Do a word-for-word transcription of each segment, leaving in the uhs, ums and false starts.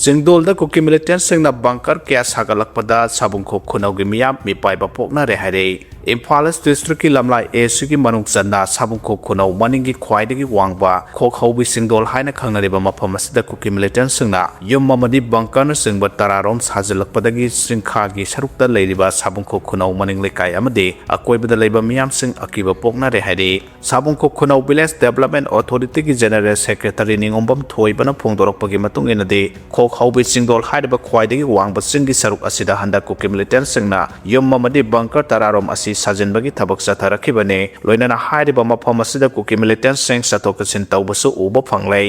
ꯆꯤꯡꯗꯣꯜꯗ ꯀꯨꯀꯤ ꯃꯤꯂꯤꯇꯦꯟꯁꯤꯡꯅ bunker ꯀꯌꯥ ꯁꯥꯒꯠꯂꯛꯄꯗ ꯁꯥꯕꯨꯡꯈꯣꯛ ꯈꯨꯅꯧꯒꯤ ꯃꯤꯌꯥꯝ ꯃꯤꯄꯥꯏꯕ ꯄꯣꯛꯅꯔꯦ ꯍꯥꯏꯔꯦ꯫ ꯏꯝꯐꯥꯜ ꯏꯁ ꯗꯤꯁꯇ꯭ꯔꯤꯛꯀꯤ ꯂꯝꯂꯥꯏ ꯑꯦ ꯁꯤꯒꯤ ꯃꯅꯨꯡ ꯆꯟꯅ ꯁꯥꯕꯨꯡꯈꯣꯛ ꯈꯨꯅꯧ ꯃꯅꯤꯡꯒꯤ ꯈ꯭ꯋꯥꯏꯗꯒꯤ ꯋꯥꯡꯕ ꯈꯣꯛ ꯍꯧꯕꯤ ꯆꯤꯡꯗꯣꯜ ꯍꯥꯏꯅ ꯈꯪꯅꯔꯤꯕ ꯃꯐꯝ ꯑꯁꯤꯗ ꯀꯨꯀꯤ ꯃꯤꯂꯤꯇꯦꯟꯁꯤꯡꯅ ꯌꯨꯝ ꯑꯃꯗꯤ ꯕꯪꯀꯔꯅꯆꯤꯡꯕ ꯇꯔꯥꯔꯣꯝ ꯁꯥꯖꯤꯜꯂꯛꯄꯗꯒꯤ ꯆꯤꯡꯈꯥꯒꯤ ꯁꯔꯨꯛꯇ ꯂꯩꯔꯤꯕ ꯁꯥꯕꯨꯡꯈꯣꯛ ꯈꯨꯅꯧ ꯃꯅꯤꯡ ꯂꯩꯀꯥꯏ ꯑꯃꯗꯤ ꯑꯀꯣꯏꯕꯗ ꯂꯩꯕ ꯃꯤꯌꯥꯝꯁꯤꯡ ꯑꯀꯤꯕ ꯄꯣꯛꯅꯔꯦ ꯍꯥꯏꯔꯤ꯫ ꯁꯥꯕꯨꯡꯈꯣꯛ ꯈꯨꯅꯧ ꯚꯤꯂꯦꯖ ꯗꯦꯕꯂꯞꯃꯦꯟ ꯑꯣꯊꯣꯔꯤꯇꯤꯒꯤ ꯖꯦꯅꯦꯔꯦꯜ ꯁꯦꯀ꯭ꯔꯦꯇꯔꯤ ꯅꯤꯉꯣꯝꯕꯝ ꯊꯣꯏꯕꯅ ꯐꯣꯡꯗꯣꯔꯛꯄꯒꯤ ꯃꯇꯨꯡ ꯏꯟꯅꯗꯤ, ꯈꯣꯛ ꯍꯧꯕꯤ ꯆꯤꯡꯗꯣꯜ ꯍꯥꯏꯔꯤꯕ ꯈ꯭ꯋꯥꯏꯗꯒꯤ ꯋꯥꯡꯕ ꯆꯤꯡꯒꯤ ꯁꯔꯨꯛ ꯑꯁꯤꯗ ꯍꯟꯗꯛ ꯀꯨꯀꯤ ꯃꯤꯂꯤꯇꯦꯟꯁꯤꯡꯅ ꯌꯨꯝ ꯑꯃꯗꯤ ꯕꯪꯀꯔ ꯇꯔꯥꯔꯣꯝ ꯑꯁꯤ ꯁꯥꯖꯤꯟꯕꯒꯤ ꯊꯕꯛ ꯆꯠꯊꯔꯛꯈꯤꯕꯅꯤ꯫ ꯂꯣꯏꯅꯅ ꯍꯥꯏꯔꯤꯕ ꯃꯐꯝ ꯑꯁꯤꯗ ꯀꯨꯀꯤ ꯃꯤꯂꯤꯇꯦꯟꯁꯤꯡ ꯆꯠꯊꯣꯛ ꯆꯠꯁꯤꯟ ꯇꯧꯕꯁꯨ ꯎꯕ ꯐꯪꯂꯦ꯫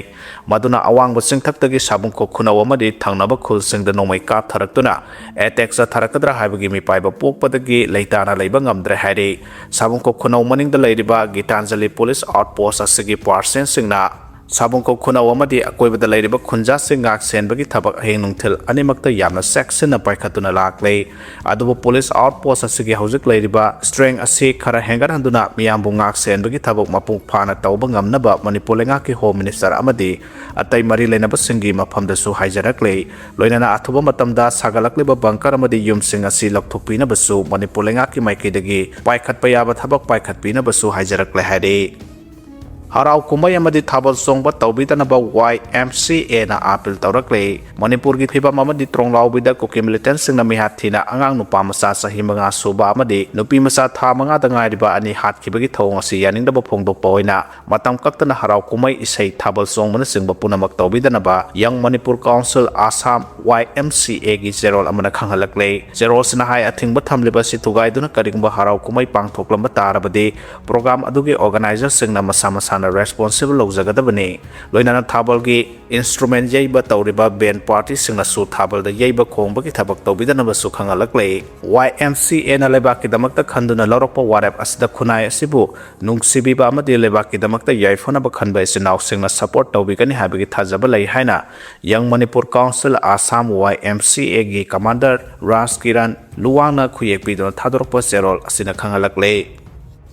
ꯃꯗꯨꯅ ꯑꯋꯥꯡꯕ ꯆꯤꯡꯊꯛꯇꯒꯤ ꯁꯥꯕꯨꯡꯈꯣꯛ ꯈꯨꯅꯧ ꯑꯃꯗꯤ ꯊꯪꯅꯕ ꯈꯨꯜꯁꯤꯡꯗ ꯅꯣꯡꯃꯩ ꯀꯥꯞꯊꯔꯛꯇꯨꯅ ꯑꯦꯇꯦꯛ ꯆꯠꯊꯔꯛꯀꯗ꯭ꯔꯥ ꯍꯥꯏꯕꯒꯤ ꯃꯤꯄꯥꯏꯕ ꯄꯣꯛꯄꯗꯒꯤ ꯂꯩꯇꯥꯅ ꯂꯩꯕ ꯉꯝꯗ꯭ꯔꯦ ꯍꯥꯏꯔꯤ꯫ ꯁꯥꯕꯨꯡꯈꯣꯛ ꯈꯨꯅꯧ ꯃꯅꯤꯡꯗ ꯂꯩꯔꯤꯕ ꯒꯤꯇꯥꯟꯖꯂꯤ ꯄꯨꯂꯤꯁ ꯑꯥꯎꯠꯄꯣꯁ ꯑꯁꯤꯒꯤ ꯄꯥꯔꯁꯟꯁꯤꯡꯅ ꯁꯥꯕꯨꯡꯈꯣꯛ ꯈꯨꯅꯧ ꯑꯃꯗꯤ ꯑꯀꯣꯏꯕꯗ ꯂꯩꯔꯤꯕ ꯈꯨꯟꯖꯥꯁꯤꯡ ꯉꯥꯛ ꯁꯦꯟꯕꯒꯤ ꯊꯕꯛ ꯑꯍꯤꯡ ꯅꯨꯡꯊꯤꯜ ꯑꯅꯤꯃꯛꯇ ꯌꯥꯝꯅ ꯆꯦꯛꯁꯤꯟꯅ ꯄꯥꯏꯈꯠꯇꯨꯅ ꯂꯥꯛꯂꯦ꯫ ꯑꯗꯨꯕꯨ ꯄꯨꯂꯤꯁ ꯑꯥꯎꯠꯄꯣꯁ ꯑꯁꯤꯒꯤ ꯍꯧꯖꯤꯛ ꯂꯩꯔꯤꯕ ꯁ꯭ꯇꯔꯦꯡ ꯑꯁꯤ ꯈꯔ ꯍꯦꯟꯒꯠꯍꯟꯗꯨꯅ ꯃꯤꯌꯥꯝꯕꯨ ꯉꯥꯛ ꯁꯦꯟꯕꯒꯤ ꯊꯕꯛ ꯃꯄꯨꯡ ꯐꯥꯅ ꯇꯧꯕ ꯉꯝꯅꯕ ꯃꯅꯤꯄꯨꯔ ꯂꯩꯉꯥꯛꯀꯤ ꯍꯣꯝ ꯃꯤꯅꯤꯁꯇꯔ ꯑꯃꯗꯤ ꯑꯇꯩ ꯃꯔꯤ ꯂꯩꯅꯕꯁꯤꯡꯒꯤ ꯃꯐꯝꯗꯁꯨ ꯍꯥꯏꯖꯔꯛꯂꯦ꯫ ꯂꯣꯏꯅꯅ ꯑꯊꯨꯕ ꯃꯇꯝꯗ ꯁꯥꯒꯠꯂꯛꯂꯤꯕ ꯕꯪꯀꯔ ꯑꯃꯗꯤ ꯌꯨꯝꯁꯤꯡ ꯑꯁꯤ ꯂꯧꯊꯣꯛꯄꯤꯅꯕꯁꯨ ꯃꯅꯤꯄꯨꯔ ꯂꯩꯉꯥꯛꯀꯤ ꯃꯥꯏꯀꯩꯗꯒꯤ ꯄꯥꯏꯈꯠꯄ ꯌꯥꯕ ꯊꯕꯛ ꯄꯥꯏꯈꯠꯄꯤꯅꯕꯁꯨ ꯍꯥꯏꯖꯔꯛꯂꯦ ꯍꯥꯏꯔꯤ꯫ ꯍꯔꯥꯎ ꯀꯨꯝꯍꯩ ꯑꯃꯗꯤ ꯊꯥꯕꯜ ꯆꯣꯡꯕ ꯇꯧꯕꯤꯗꯅꯕ ꯋꯥꯏ ꯑꯦꯝ ꯁꯤ ꯑꯦꯅ ꯑꯥꯄꯤꯜ ꯇꯧꯔꯛꯂꯦ꯫ ꯃꯅꯤꯄꯨꯔꯒꯤ ꯐꯤꯕꯝ ꯑꯃꯗꯤ ꯇ꯭ꯔꯣꯡꯂꯥꯎꯕꯤꯗ ꯀꯨꯀꯤ ꯃꯤꯂꯤꯇꯦꯟꯁꯤꯡꯅ ꯃꯤꯍꯥꯠ ꯊꯤꯅ ꯑꯉꯥꯡ ꯅꯨꯄꯥ ꯃꯆꯥ ꯆꯍꯤ ꯃꯉꯥ ꯁꯨꯕ ꯑꯃꯗꯤ ꯅꯨꯄꯤ ꯃꯆꯥ ꯊꯥ ꯃꯉꯥꯗ ꯉꯥꯏꯔꯤꯕ ꯑꯅꯤ ꯍꯥꯠꯈꯤꯕꯒꯤ ꯊꯧꯑꯣꯡ ꯑꯁꯤ ꯌꯥꯅꯤꯡꯗꯕ ꯐꯣꯡꯗꯣꯛꯄ ꯑꯣꯏꯅ ꯃꯇꯝ ꯀꯛꯇꯅ ꯍꯔꯥꯎ ꯀꯨꯝꯍꯩ, ꯏꯁꯩ, ꯊꯥꯕꯜ ꯆꯣꯡꯕꯅꯆꯤꯡꯕ ꯄꯨꯝꯅꯃꯛ ꯇꯧꯕꯤꯗꯅꯕ ꯌꯪ ꯃꯅꯤꯄꯨꯔ ꯀꯥꯎꯟꯁꯤꯜ ꯑꯁꯥꯝ, ꯋꯥꯏ ꯑꯦꯝ ꯁꯤ ꯑꯦꯒꯤ ꯆꯦꯔꯣꯜ ꯑꯃꯅ ꯈꯪꯍꯜꯂꯛꯂꯦ꯫ ꯆꯦꯔꯣꯜꯁꯤꯅ ꯍꯥꯏ, ꯑꯊꯤꯡꯕ ꯊꯝꯂꯤꯕ ꯑꯁꯤ ꯊꯨꯒꯥꯏꯗꯨꯅ ꯀꯔꯤꯒꯨꯝꯕ ꯍꯔꯥꯎ ꯀꯨꯝꯍꯩ ꯄꯥꯡꯊꯣꯛꯂꯝꯕ ꯇꯥꯔꯕꯗꯤ ꯄ꯭ꯔꯣꯒ꯭ꯔꯥꯝ ꯑꯗꯨꯒꯤ ꯑꯣꯔꯒꯅꯥꯏꯖꯔꯁꯤꯡꯅ ꯃꯁꯥ ꯃꯁꯥꯅ ꯔꯦꯁꯄꯣꯟꯁꯤꯕꯜ ꯂꯧꯖꯒꯗꯕꯅꯤ꯫ ꯂꯣꯏꯅꯅ ꯊꯥꯕꯜꯒꯤ ꯏꯟꯁꯇ꯭ꯔꯨꯃꯦꯟ ꯌꯩꯕ ꯇꯧꯔꯤꯕ ꯕꯦꯟ ꯄꯥꯔꯇꯤꯁꯤꯡꯅꯁꯨ ꯊꯥꯕꯜꯗ ꯌꯩꯕ ꯈꯣꯡꯕꯒꯤ ꯊꯕꯛ ꯇꯧꯕꯤꯗꯅꯕꯁꯨ ꯈꯪꯍꯜꯂꯛꯂꯦ꯫ ꯋꯥꯏ ꯑꯦꯝ ꯁꯤ ꯑꯦꯅ ꯂꯩꯕꯥꯛꯀꯤꯗꯃꯛꯇ ꯈꯟꯗꯨꯅ ꯂꯧꯔꯛꯄ ꯋꯥꯔꯦꯞ ꯑꯁꯤꯗ ꯈꯨꯟꯅꯥꯏ ꯑꯁꯤꯕꯨ ꯅꯨꯡꯁꯤꯕꯤꯕ ꯑꯃꯗꯤ ꯂꯩꯕꯥꯛꯀꯤꯗꯃꯛꯇ ꯌꯥꯏꯐꯅꯕ ꯈꯟꯕ ꯏꯆꯤꯟ ꯏꯅꯥꯎꯁꯤꯡꯅ ꯁꯄꯣꯔꯠ ꯇꯧꯕꯤꯒꯅꯤ ꯍꯥꯏꯕꯒꯤ ꯊꯥꯖꯕ ꯂꯩ ꯍꯥꯏꯅ ꯌꯪ ꯃꯅꯤꯄꯨꯔ ꯀꯥꯎꯟꯁꯤꯜ ꯑꯁꯥꯝ, ꯋꯥꯏ ꯑꯦꯝ ꯁꯤ ꯑꯦꯒꯤ ꯀꯃꯥꯟꯗꯔ ꯔꯥꯖ ꯀꯤꯔꯟ ꯂꯨꯋꯥꯡꯅ ꯈꯨꯌꯦꯛ ꯄꯤꯗꯨꯅ ꯊꯥꯗꯣꯔꯛꯄ ꯆꯦꯔꯣꯜ ꯑꯁꯤꯅ ꯈꯪꯍꯜꯂꯛꯂꯦ꯫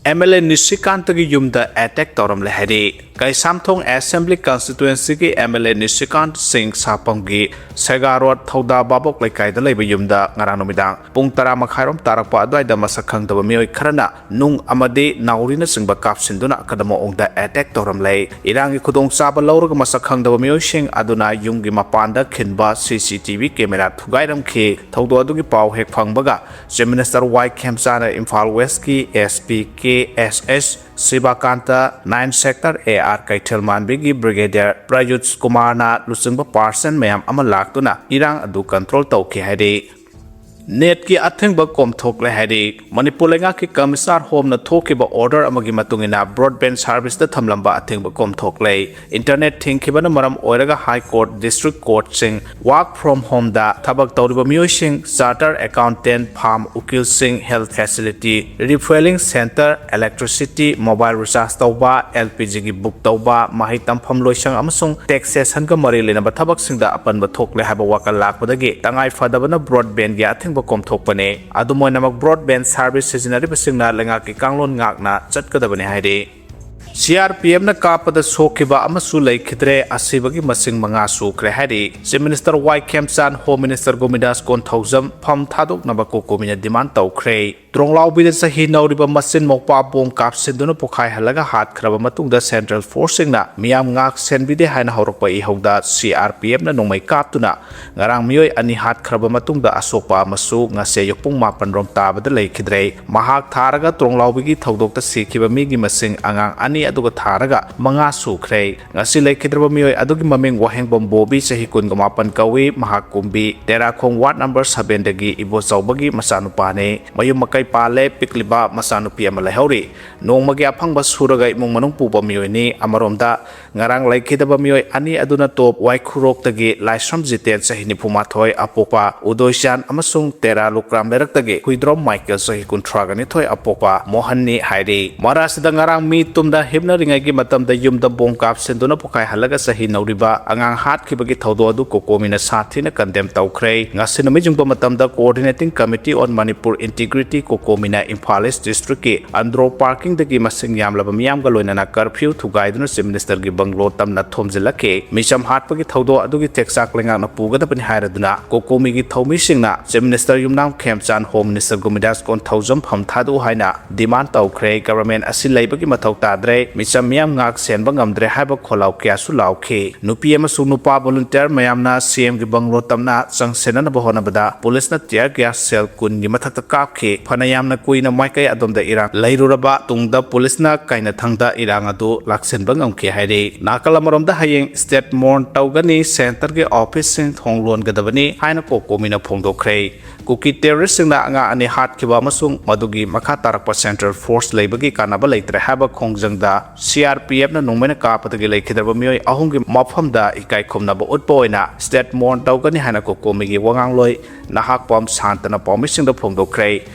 ꯑꯦꯝ ꯑꯦꯜ ꯑꯦ ꯅꯤꯁꯤꯀꯥꯟꯇꯒꯤ ꯌꯨꯝꯗ ꯑꯦꯇꯦꯛ ꯇꯧꯔꯝꯂꯦ ꯍꯥꯏꯔꯤ꯫ ꯀꯩꯁꯥꯝꯊꯣꯡ ꯑꯦꯁꯦꯝꯕ꯭ꯂꯤ ꯀꯟꯁꯇꯤꯇ꯭ꯋꯦꯟꯁꯤꯒꯤ M L A Nishikanta Singh ꯁꯥꯄꯝꯒꯤ ꯁꯦꯒꯥ ꯔꯣꯗ ꯊꯧꯗꯥ ꯚꯥꯕꯣꯛ ꯂꯩꯀꯥꯏꯗ ꯂꯩꯕ ꯌꯨꯝꯗ ꯉꯔꯥꯡ ꯅꯨꯃꯤꯗꯥꯡ ꯄꯨꯡ ꯇꯔꯥ ꯃꯈꯥꯏꯔꯣꯝ ꯇꯥꯔꯛꯄ ꯑꯗꯨꯋꯥꯏꯗ ꯃꯁꯛ ꯈꯪꯗꯕ ꯃꯤꯑꯣꯏ ꯈꯔꯅ ꯅꯨꯡ ꯑꯃꯗꯤ ꯅꯥꯎꯔꯤꯅꯆꯤꯡꯕ ꯀꯥꯞꯁꯤꯟꯗꯨꯅ ꯑꯀꯟꯕ ꯃꯑꯣꯡꯗ ꯑꯦꯇꯦꯛ ꯇꯧꯔꯝꯂꯦ꯫ ꯏꯔꯥꯡꯒꯤ ꯈꯨꯗꯣꯡꯆꯥꯕ ꯂꯧꯔꯒ ꯃꯁꯛ ꯈꯪꯗꯕ ꯃꯤꯑꯣꯏꯁꯤꯡ ꯑꯗꯨꯅ ꯌꯨꯝꯒꯤ ꯃꯄꯥꯟꯗ ꯈꯤꯟꯕ ꯁꯤ ꯁꯤ ꯇꯤ ꯚꯤ ꯀꯦꯃꯦꯔꯥ ꯊꯨꯒꯥꯏꯔꯝꯈꯤ꯫ ꯊꯧꯗꯣꯛ ꯑꯗꯨꯒꯤ ꯄꯥꯎ ꯍꯦꯛ ꯐꯪꯕꯒ ꯆꯤꯐ ꯃꯤꯅꯤꯁꯇꯔ ꯋꯥꯏ ꯈꯦꯝꯆꯥꯅ ꯏꯝꯐꯥꯜ ꯋꯦꯁꯀꯤ S P K S S Shivakant, nine sector A R ꯀꯩꯊꯦꯜ ꯃꯥꯟꯕꯤꯒꯤ ꯕ꯭ꯔꯤꯒꯦꯗꯤꯌꯔ ꯄ꯭ꯔꯌꯨꯠ ꯀꯨꯃꯥꯔꯅ ꯂꯨꯆꯤꯡꯕ ꯄꯥꯔꯁꯟ ꯃꯌꯥꯝ ꯑꯃ ꯂꯥꯛꯇꯨꯅ ꯏꯔꯥꯡ ꯑꯗꯨ ꯀꯟꯇ꯭ꯔꯣꯜ ꯇꯧꯈꯤ ꯍꯥꯏꯔꯤ꯫ ꯅꯦꯠꯀꯤ ꯑꯊꯤꯡꯕ ꯀꯣꯝꯊꯣꯛꯂꯦ ꯍꯥꯏꯔꯤ꯫ ꯃꯅꯤꯄꯨꯔ ꯂꯩꯉꯥꯛꯀꯤ ꯀꯃꯤꯁꯅꯔ ꯍꯣꯝꯅ ꯊꯣꯛꯈꯤꯕ ꯑꯣꯔꯗꯔ ꯑꯃꯒꯤ ꯃꯇꯨꯡ ꯏꯟꯅ ꯕ꯭ꯔꯣꯗꯕꯦꯟ ꯁꯥꯔꯚꯤꯁꯇ ꯊꯝꯂꯝꯕ ꯑꯊꯤꯡꯕ ꯀꯣꯝꯊꯣꯛꯂꯦ꯫ ꯏꯟꯇꯔꯅꯦꯠ ꯊꯤꯡꯈꯤꯕꯅ ꯃꯔꯝ ꯑꯣꯏꯔꯒ ꯍꯥꯏ ꯀꯣꯔꯠ, ꯗꯤꯁꯇ꯭ꯔꯤꯛ ꯀꯣꯔꯠꯁꯤꯡ, ꯋꯥꯔꯛ ꯐ꯭ꯔꯣꯝ ꯍꯣꯝꯗ ꯊꯕꯛ ꯇꯧꯔꯤꯕ ꯃꯤꯑꯣꯏꯁꯤꯡ, ꯆꯥꯔꯇꯔ ꯑꯦꯀꯥꯎꯟꯇꯦꯟ, ꯐꯥꯔꯝ, ꯎꯀꯤꯜꯁꯤꯡ, health facility, refuelling centre, electricity, mobile recharge ꯇꯧꯕ, ꯑꯦꯜ ꯄꯤ ꯖꯤꯒꯤ ꯕꯨꯛ ꯇꯧꯕ, ꯃꯍꯩ ꯇꯝꯐꯝ ꯂꯣꯏꯁꯪ ꯑꯃꯁꯨꯡ ꯇꯦꯛꯁꯦꯁꯟꯒ ꯃꯔꯤ ꯂꯩꯅꯕ ꯊꯕꯛꯁꯤꯡꯗ ꯑꯄꯟꯕ ꯊꯣꯛꯂꯦ ꯍꯥꯏꯕ ꯋꯥꯀꯜ ꯂꯥꯛꯄꯗꯒꯤ ꯇꯉꯥꯏ ꯐꯗꯕꯅ ꯕ꯭ꯔꯣꯗꯕꯦꯟꯒꯤ ꯑꯊꯤꯡꯕ ꯀꯣꯝꯊꯣꯛꯄꯅꯤ꯫ ꯑꯗꯨꯝ ꯑꯣꯏꯅꯃꯛ, ꯕ꯭ꯔꯣꯗꯕꯦꯟ ꯁꯥꯔꯚꯤꯁ ꯁꯤꯖꯤꯟꯅꯔꯤꯕꯁꯤꯡꯅ ꯂꯩꯉꯥꯛꯀꯤ ꯀꯥꯡꯂꯣꯟ ꯉꯥꯛꯅ ꯆꯠꯀꯗꯕꯅꯤ ꯍꯥꯏꯔꯤ꯫ ꯁꯤ ꯑꯥꯔ ꯄꯤ ꯑꯦꯐꯅ ꯀꯥꯞꯄꯗ ꯁꯣꯛꯈꯤꯕ ꯑꯃꯁꯨ ꯂꯩꯈꯤꯗ꯭ꯔꯦ, ꯑꯁꯤꯕꯒꯤ ꯃꯁꯤꯡ ꯃꯉꯥ ꯁꯨꯈ꯭ꯔꯦ ꯍꯥꯏꯔꯤ꯫ ꯆꯤꯐ ꯃꯤꯅꯤꯁꯇꯔ ꯋꯥꯏ ꯈꯦꯝꯆꯥꯟ, ꯍꯣꯝ ꯃꯤꯅꯤꯁꯇꯔ ꯒꯣꯃꯤꯗꯥꯁ ꯀꯣꯟꯊꯧꯖꯝ ꯐꯝ ꯊꯥꯗꯣꯛꯅꯕ ꯀꯣꯀꯣꯃꯤꯅ ꯗꯤꯃꯥꯟ ꯇꯧꯈ꯭ꯔꯦ꯫ ꯇ꯭ꯔꯣꯡꯂꯥꯎꯕꯤꯗ ꯆꯍꯤ ꯅꯧꯔꯤꯕ ꯃꯆꯤꯟ ꯃꯧꯄ꯭ꯋꯥ ꯕꯣꯝ ꯀꯥꯞꯁꯤꯟꯗꯨꯅ ꯄꯣꯈꯥꯏꯍꯜꯂꯒ ꯍꯥꯠꯈ꯭ꯔꯕ ꯃꯇꯨꯡꯗ ꯁꯦꯟꯇ꯭ꯔꯦꯜ ꯐꯣꯔꯁꯁꯤꯡꯅ ꯃꯤꯌꯥꯝ ꯉꯥꯛ ꯁꯦꯟꯕꯤꯗꯦ ꯍꯥꯏꯅ ꯍꯧꯔꯛꯄ ꯏꯍꯧꯗ ꯁꯤ ꯑꯥꯔ ꯄꯤ ꯑꯦꯐꯅ ꯅꯣꯡꯃꯩ ꯀꯥꯞꯇꯨꯅ ꯉꯔꯥꯡ ꯃꯤꯑꯣꯏ ꯑꯅꯤ ꯍꯥꯠꯈ꯭ꯔꯕ ꯃꯇꯨꯡꯗ ꯑꯁꯣꯛꯄ ꯑꯃꯁꯨ ꯉꯁꯤ ꯑꯌꯨꯛ ꯄꯨꯡ ꯃꯥꯄꯟ ꯔꯣꯝ ꯇꯥꯕꯗ ꯂꯩꯈꯤꯗ꯭ꯔꯦ꯫ ꯃꯍꯥꯛ ꯊꯥꯔꯒ ꯇ꯭ꯔꯣꯡꯂꯥꯎꯕꯤꯒꯤ ꯊꯧꯗꯣꯛꯇ ꯁꯤꯈꯤꯕ ꯃꯤꯒꯤ ꯃꯁꯤꯡ ꯑꯉꯥꯡ ꯑꯅꯤ ꯑꯗꯨꯒ ꯊꯥꯔꯒ ꯃꯉꯥ ꯁꯨꯈ꯭ꯔꯦ꯫ ꯉꯁꯤ ꯂꯩꯈꯤꯗ꯭ꯔꯕ ꯃꯤꯑꯣꯏ ꯑꯗꯨꯒꯤ ꯃꯃꯤꯡ ꯋꯥꯍꯦꯡꯕꯝ ꯕꯣꯕꯤ, ꯆꯍꯤ ꯀꯨꯟꯒ ꯃꯥꯄꯟ ꯀꯧꯏ꯫ ꯃꯍꯥꯛ ꯀꯨꯝꯕꯤ ꯇꯦꯔꯥꯈꯣꯡ ꯋꯥꯔꯗ ꯅꯝꯕꯔ ꯁꯚꯦꯟꯗꯒꯤ ꯏꯕꯣꯆꯥꯎꯕꯒꯤ ꯃꯆꯥꯅꯨꯄꯥꯅꯤ꯫ ꯃꯌꯨꯝ ꯃꯀꯩ ꯄꯥꯜꯂꯦ, ꯄꯤꯛꯂꯤꯕ ꯃꯆꯥꯅꯨꯄꯤ ꯑꯃ ꯂꯩꯍꯧꯔꯤ꯫ ꯅꯣꯡꯃꯒꯤ ꯑꯐꯪꯕ ꯁꯨꯔꯒ ꯏꯃꯨꯡ ꯃꯅꯨꯡ ꯄꯨꯕ ꯃꯤꯑꯣꯏꯅꯤ꯫ ꯑꯃꯔꯣꯝꯗ, ꯉꯔꯥꯡ ꯂꯩꯈꯤꯗꯕ ꯃꯤꯑꯣꯏ ꯑꯅꯤ ꯑꯗꯨꯅ ꯇꯣꯞ ꯋꯥꯏꯈꯨꯔꯣꯛꯇꯒꯤ ꯂꯥꯏꯁ꯭ꯔꯝ ꯖꯤꯇꯦꯟ, ꯆꯍꯤ ꯅꯤꯐꯨ ꯃꯥꯊꯣꯏ, ꯑꯄꯣꯛꯄ ꯎꯗꯣꯏꯆꯥꯟ, ꯑꯃꯁꯨꯡ ꯇꯦꯔꯥ ꯂꯨꯀ꯭ꯔꯥꯝ ꯂꯩꯔꯛꯇꯒꯤ ꯍꯨꯏꯗ꯭ꯔꯣꯝ ꯃꯥꯏꯀꯦꯜ, ꯆꯍꯤ ꯀꯨꯟꯊ꯭ꯔꯥꯒ ꯅꯤꯊꯣꯏ, ꯑꯄꯣꯛꯄ ꯃꯣꯍꯟꯅꯤ ꯍꯥꯏꯔꯤ꯫ ꯃꯔꯥꯁꯤꯗ ꯉꯔꯥꯡ ꯃꯤ ꯇꯨꯝꯅ ꯍꯤꯞꯅꯔꯤꯉꯩꯒꯤ ꯃꯇꯝꯗ ꯌꯨꯝꯗ ꯕꯣꯝ ꯀꯥꯞꯁꯤꯟꯗꯨꯅ ꯄꯣꯈꯥꯏꯍꯜꯂꯒ ꯆꯍꯤ ꯅꯧꯔꯤꯕ ꯑꯉꯥꯡ ꯍꯥꯠꯈꯤꯕꯒꯤ ꯊꯧꯗꯣꯛ ꯑꯗꯨ ꯀꯣꯀꯣꯃꯤꯅ ꯁꯥꯊꯤꯅ ꯀꯟꯗꯦꯝ ꯇꯧꯈ꯭ꯔꯦ꯫ ꯉꯁꯤ ꯅꯨꯃꯤꯠ ꯌꯨꯡꯕ ꯃꯇꯝꯗ Coordinating Committee on Manipur Integrity, ꯀꯣꯀꯣꯃꯤꯅ Imphal ꯏꯁ ꯗꯤꯁꯇ꯭ꯔꯤꯛꯀꯤ ꯑꯟꯗ꯭ꯔꯣ ꯄꯥꯔꯀꯤꯡꯗꯒꯤ ꯃꯁꯤꯡ ꯌꯥꯝꯂꯕ ꯃꯤꯌꯥꯝꯒ ꯂꯣꯏꯅꯅ ꯀꯔꯐ꯭ꯌꯨ ꯊꯨꯒꯥꯏꯗꯨꯅ ꯆꯤꯐ ꯃꯤꯅꯤꯁꯇꯔꯒꯤ ꯕꯪꯒ꯭ꯂꯣ ꯇꯝꯅ ꯊꯣꯝꯖꯤꯜꯂꯛꯈꯤ꯫ ꯃꯤꯆꯝ ꯍꯥꯠꯄꯒꯤ ꯊꯧꯗꯣꯛ ꯑꯗꯨꯒꯤ ꯇꯦꯛꯆꯥꯛ ꯂꯩꯉꯥꯛꯅ ꯄꯨꯒꯗꯕꯅꯤ ꯍꯥꯏꯔꯗꯨꯅ ꯀꯣꯀꯣꯃꯤꯒꯤ ꯊꯧꯃꯤꯁꯤꯡꯅ ꯆꯤꯐ ꯃꯤꯅꯤꯁꯇꯔ ꯌꯨꯝꯅꯥꯝ ꯈꯦꯝꯆꯥꯟ, ꯍꯣꯝ ꯃꯤꯅꯤꯁꯇꯔ ꯒꯣꯃꯤꯗꯥꯁ ꯀꯣꯟꯊꯧꯖꯝ ꯐꯝ ꯊꯥꯗꯣꯛꯎ ꯍꯥꯏꯅ ꯗꯤꯃꯥꯟ ꯇꯧꯈ꯭ꯔꯦ꯫ ꯒꯚꯔꯟꯃꯦꯟꯠ ꯑꯁꯤ ꯂꯩꯕꯒꯤ ꯃꯊꯧ ꯇꯥꯗ꯭ꯔꯦ꯫ ꯃꯤꯆꯝ ꯃꯤꯌꯥꯝ ꯉꯥꯛ ꯁꯦꯟꯕ ꯉꯝꯗ꯭ꯔꯦ ꯍꯥꯏꯕ ꯈꯣꯜꯂꯥꯎ ꯀꯌꯥꯁꯨ ꯂꯥꯎꯈꯤ꯫ ꯅꯨꯄꯤ ꯑꯃꯁꯨꯡ ꯅꯨꯄꯥ ꯚꯣꯂꯨꯟꯇꯤꯌꯔ ꯃꯌꯥꯝꯅ ꯁꯤꯑꯦꯝꯒꯤ ꯕꯪꯒ꯭ꯂꯣ ꯇꯝꯅ ꯆꯪꯁꯤꯟꯅꯅꯕ ꯍꯣꯠꯅꯕꯗ ꯄꯨꯂꯤꯁꯅ ꯇꯤꯌꯔ ꯒ꯭ꯌꯥꯁ ꯁꯦꯜ ꯀꯨꯟꯒꯤ ꯃꯊꯛꯇ ꯀꯥꯞꯈꯤ꯫ ꯐꯅ ꯌꯥꯝꯅ ꯀꯨꯏꯅ ꯃꯥꯏꯀꯩ ꯑꯗꯣꯝꯗ ꯏꯔꯥꯡ ꯂꯩꯔꯨꯔꯕ ꯇꯨꯡꯗ ꯄꯨꯂꯤꯁꯅ ꯀꯥꯏꯅꯊꯪꯗ ꯏꯔꯥꯡ ꯑꯗꯨ ꯂꯥꯛꯁꯤꯟꯕ ꯉꯝꯈꯤ ꯍꯥꯏꯔꯤ꯫ ꯅꯥꯀꯜ ꯑꯃꯔꯣꯝꯗ ꯍꯌꯦꯡ ꯁ꯭ꯇꯦꯠ ꯃꯣꯔꯟ ꯇꯧꯒꯅꯤ꯫ ꯁꯦꯟꯇꯔꯒꯤ ꯑꯣꯐꯤꯁꯁꯤꯡ ꯊꯣꯡ ꯂꯣꯟꯒꯗꯕꯅꯤ ꯍꯥꯏꯅ ꯀꯣꯀꯣꯃꯤꯅ ꯐꯣꯡꯗꯣꯛꯈ꯭ꯔꯦ꯫ ꯀꯨꯀꯤ ꯇꯦꯔꯣꯔꯤꯁꯁꯤꯡꯅ ꯑꯉꯥꯡ ꯑꯅꯤ ꯍꯥꯠꯈꯤꯕ ꯑꯃꯁꯨꯡ ꯃꯗꯨꯒꯤ ꯃꯈꯥ ꯇꯥꯔꯛꯄ ꯁꯦꯟꯇ꯭ꯔꯦꯜ ꯐꯣꯔꯁ ꯂꯩꯕꯒꯤ ꯀꯥꯟꯅꯕ ꯂꯩꯇ꯭ꯔꯦ ꯍꯥꯏꯕ ꯈꯣꯡꯖꯪꯗ ꯁꯤ ꯑꯥꯔ ꯄꯤ ꯑꯦꯐꯅ ꯅꯣꯡꯃꯩꯅ ꯀꯥꯞꯄꯗꯒꯤ ꯂꯩꯈꯤꯗ꯭ꯔꯕ ꯃꯤꯑꯣꯏ ꯑꯍꯨꯝꯒꯤ ꯃꯐꯝꯗ ꯏꯀꯥꯏ ꯈꯨꯝꯅꯕ ꯎꯠꯄ ꯑꯣꯏꯅ ꯁ꯭ꯇꯦꯠ ꯃꯣꯔꯟ ꯇꯧꯒꯅꯤ ꯍꯥꯏꯅ ꯀꯣꯀꯣꯃꯤꯒꯤ ꯋꯥꯉꯥꯡꯂꯣꯏ ꯅꯍꯥꯛꯄꯝ ꯁꯥꯟꯇꯅ ꯄꯥꯎꯃꯤꯁꯤꯡꯗ ꯐꯣꯡꯗꯣꯛꯈ꯭ꯔꯦ꯫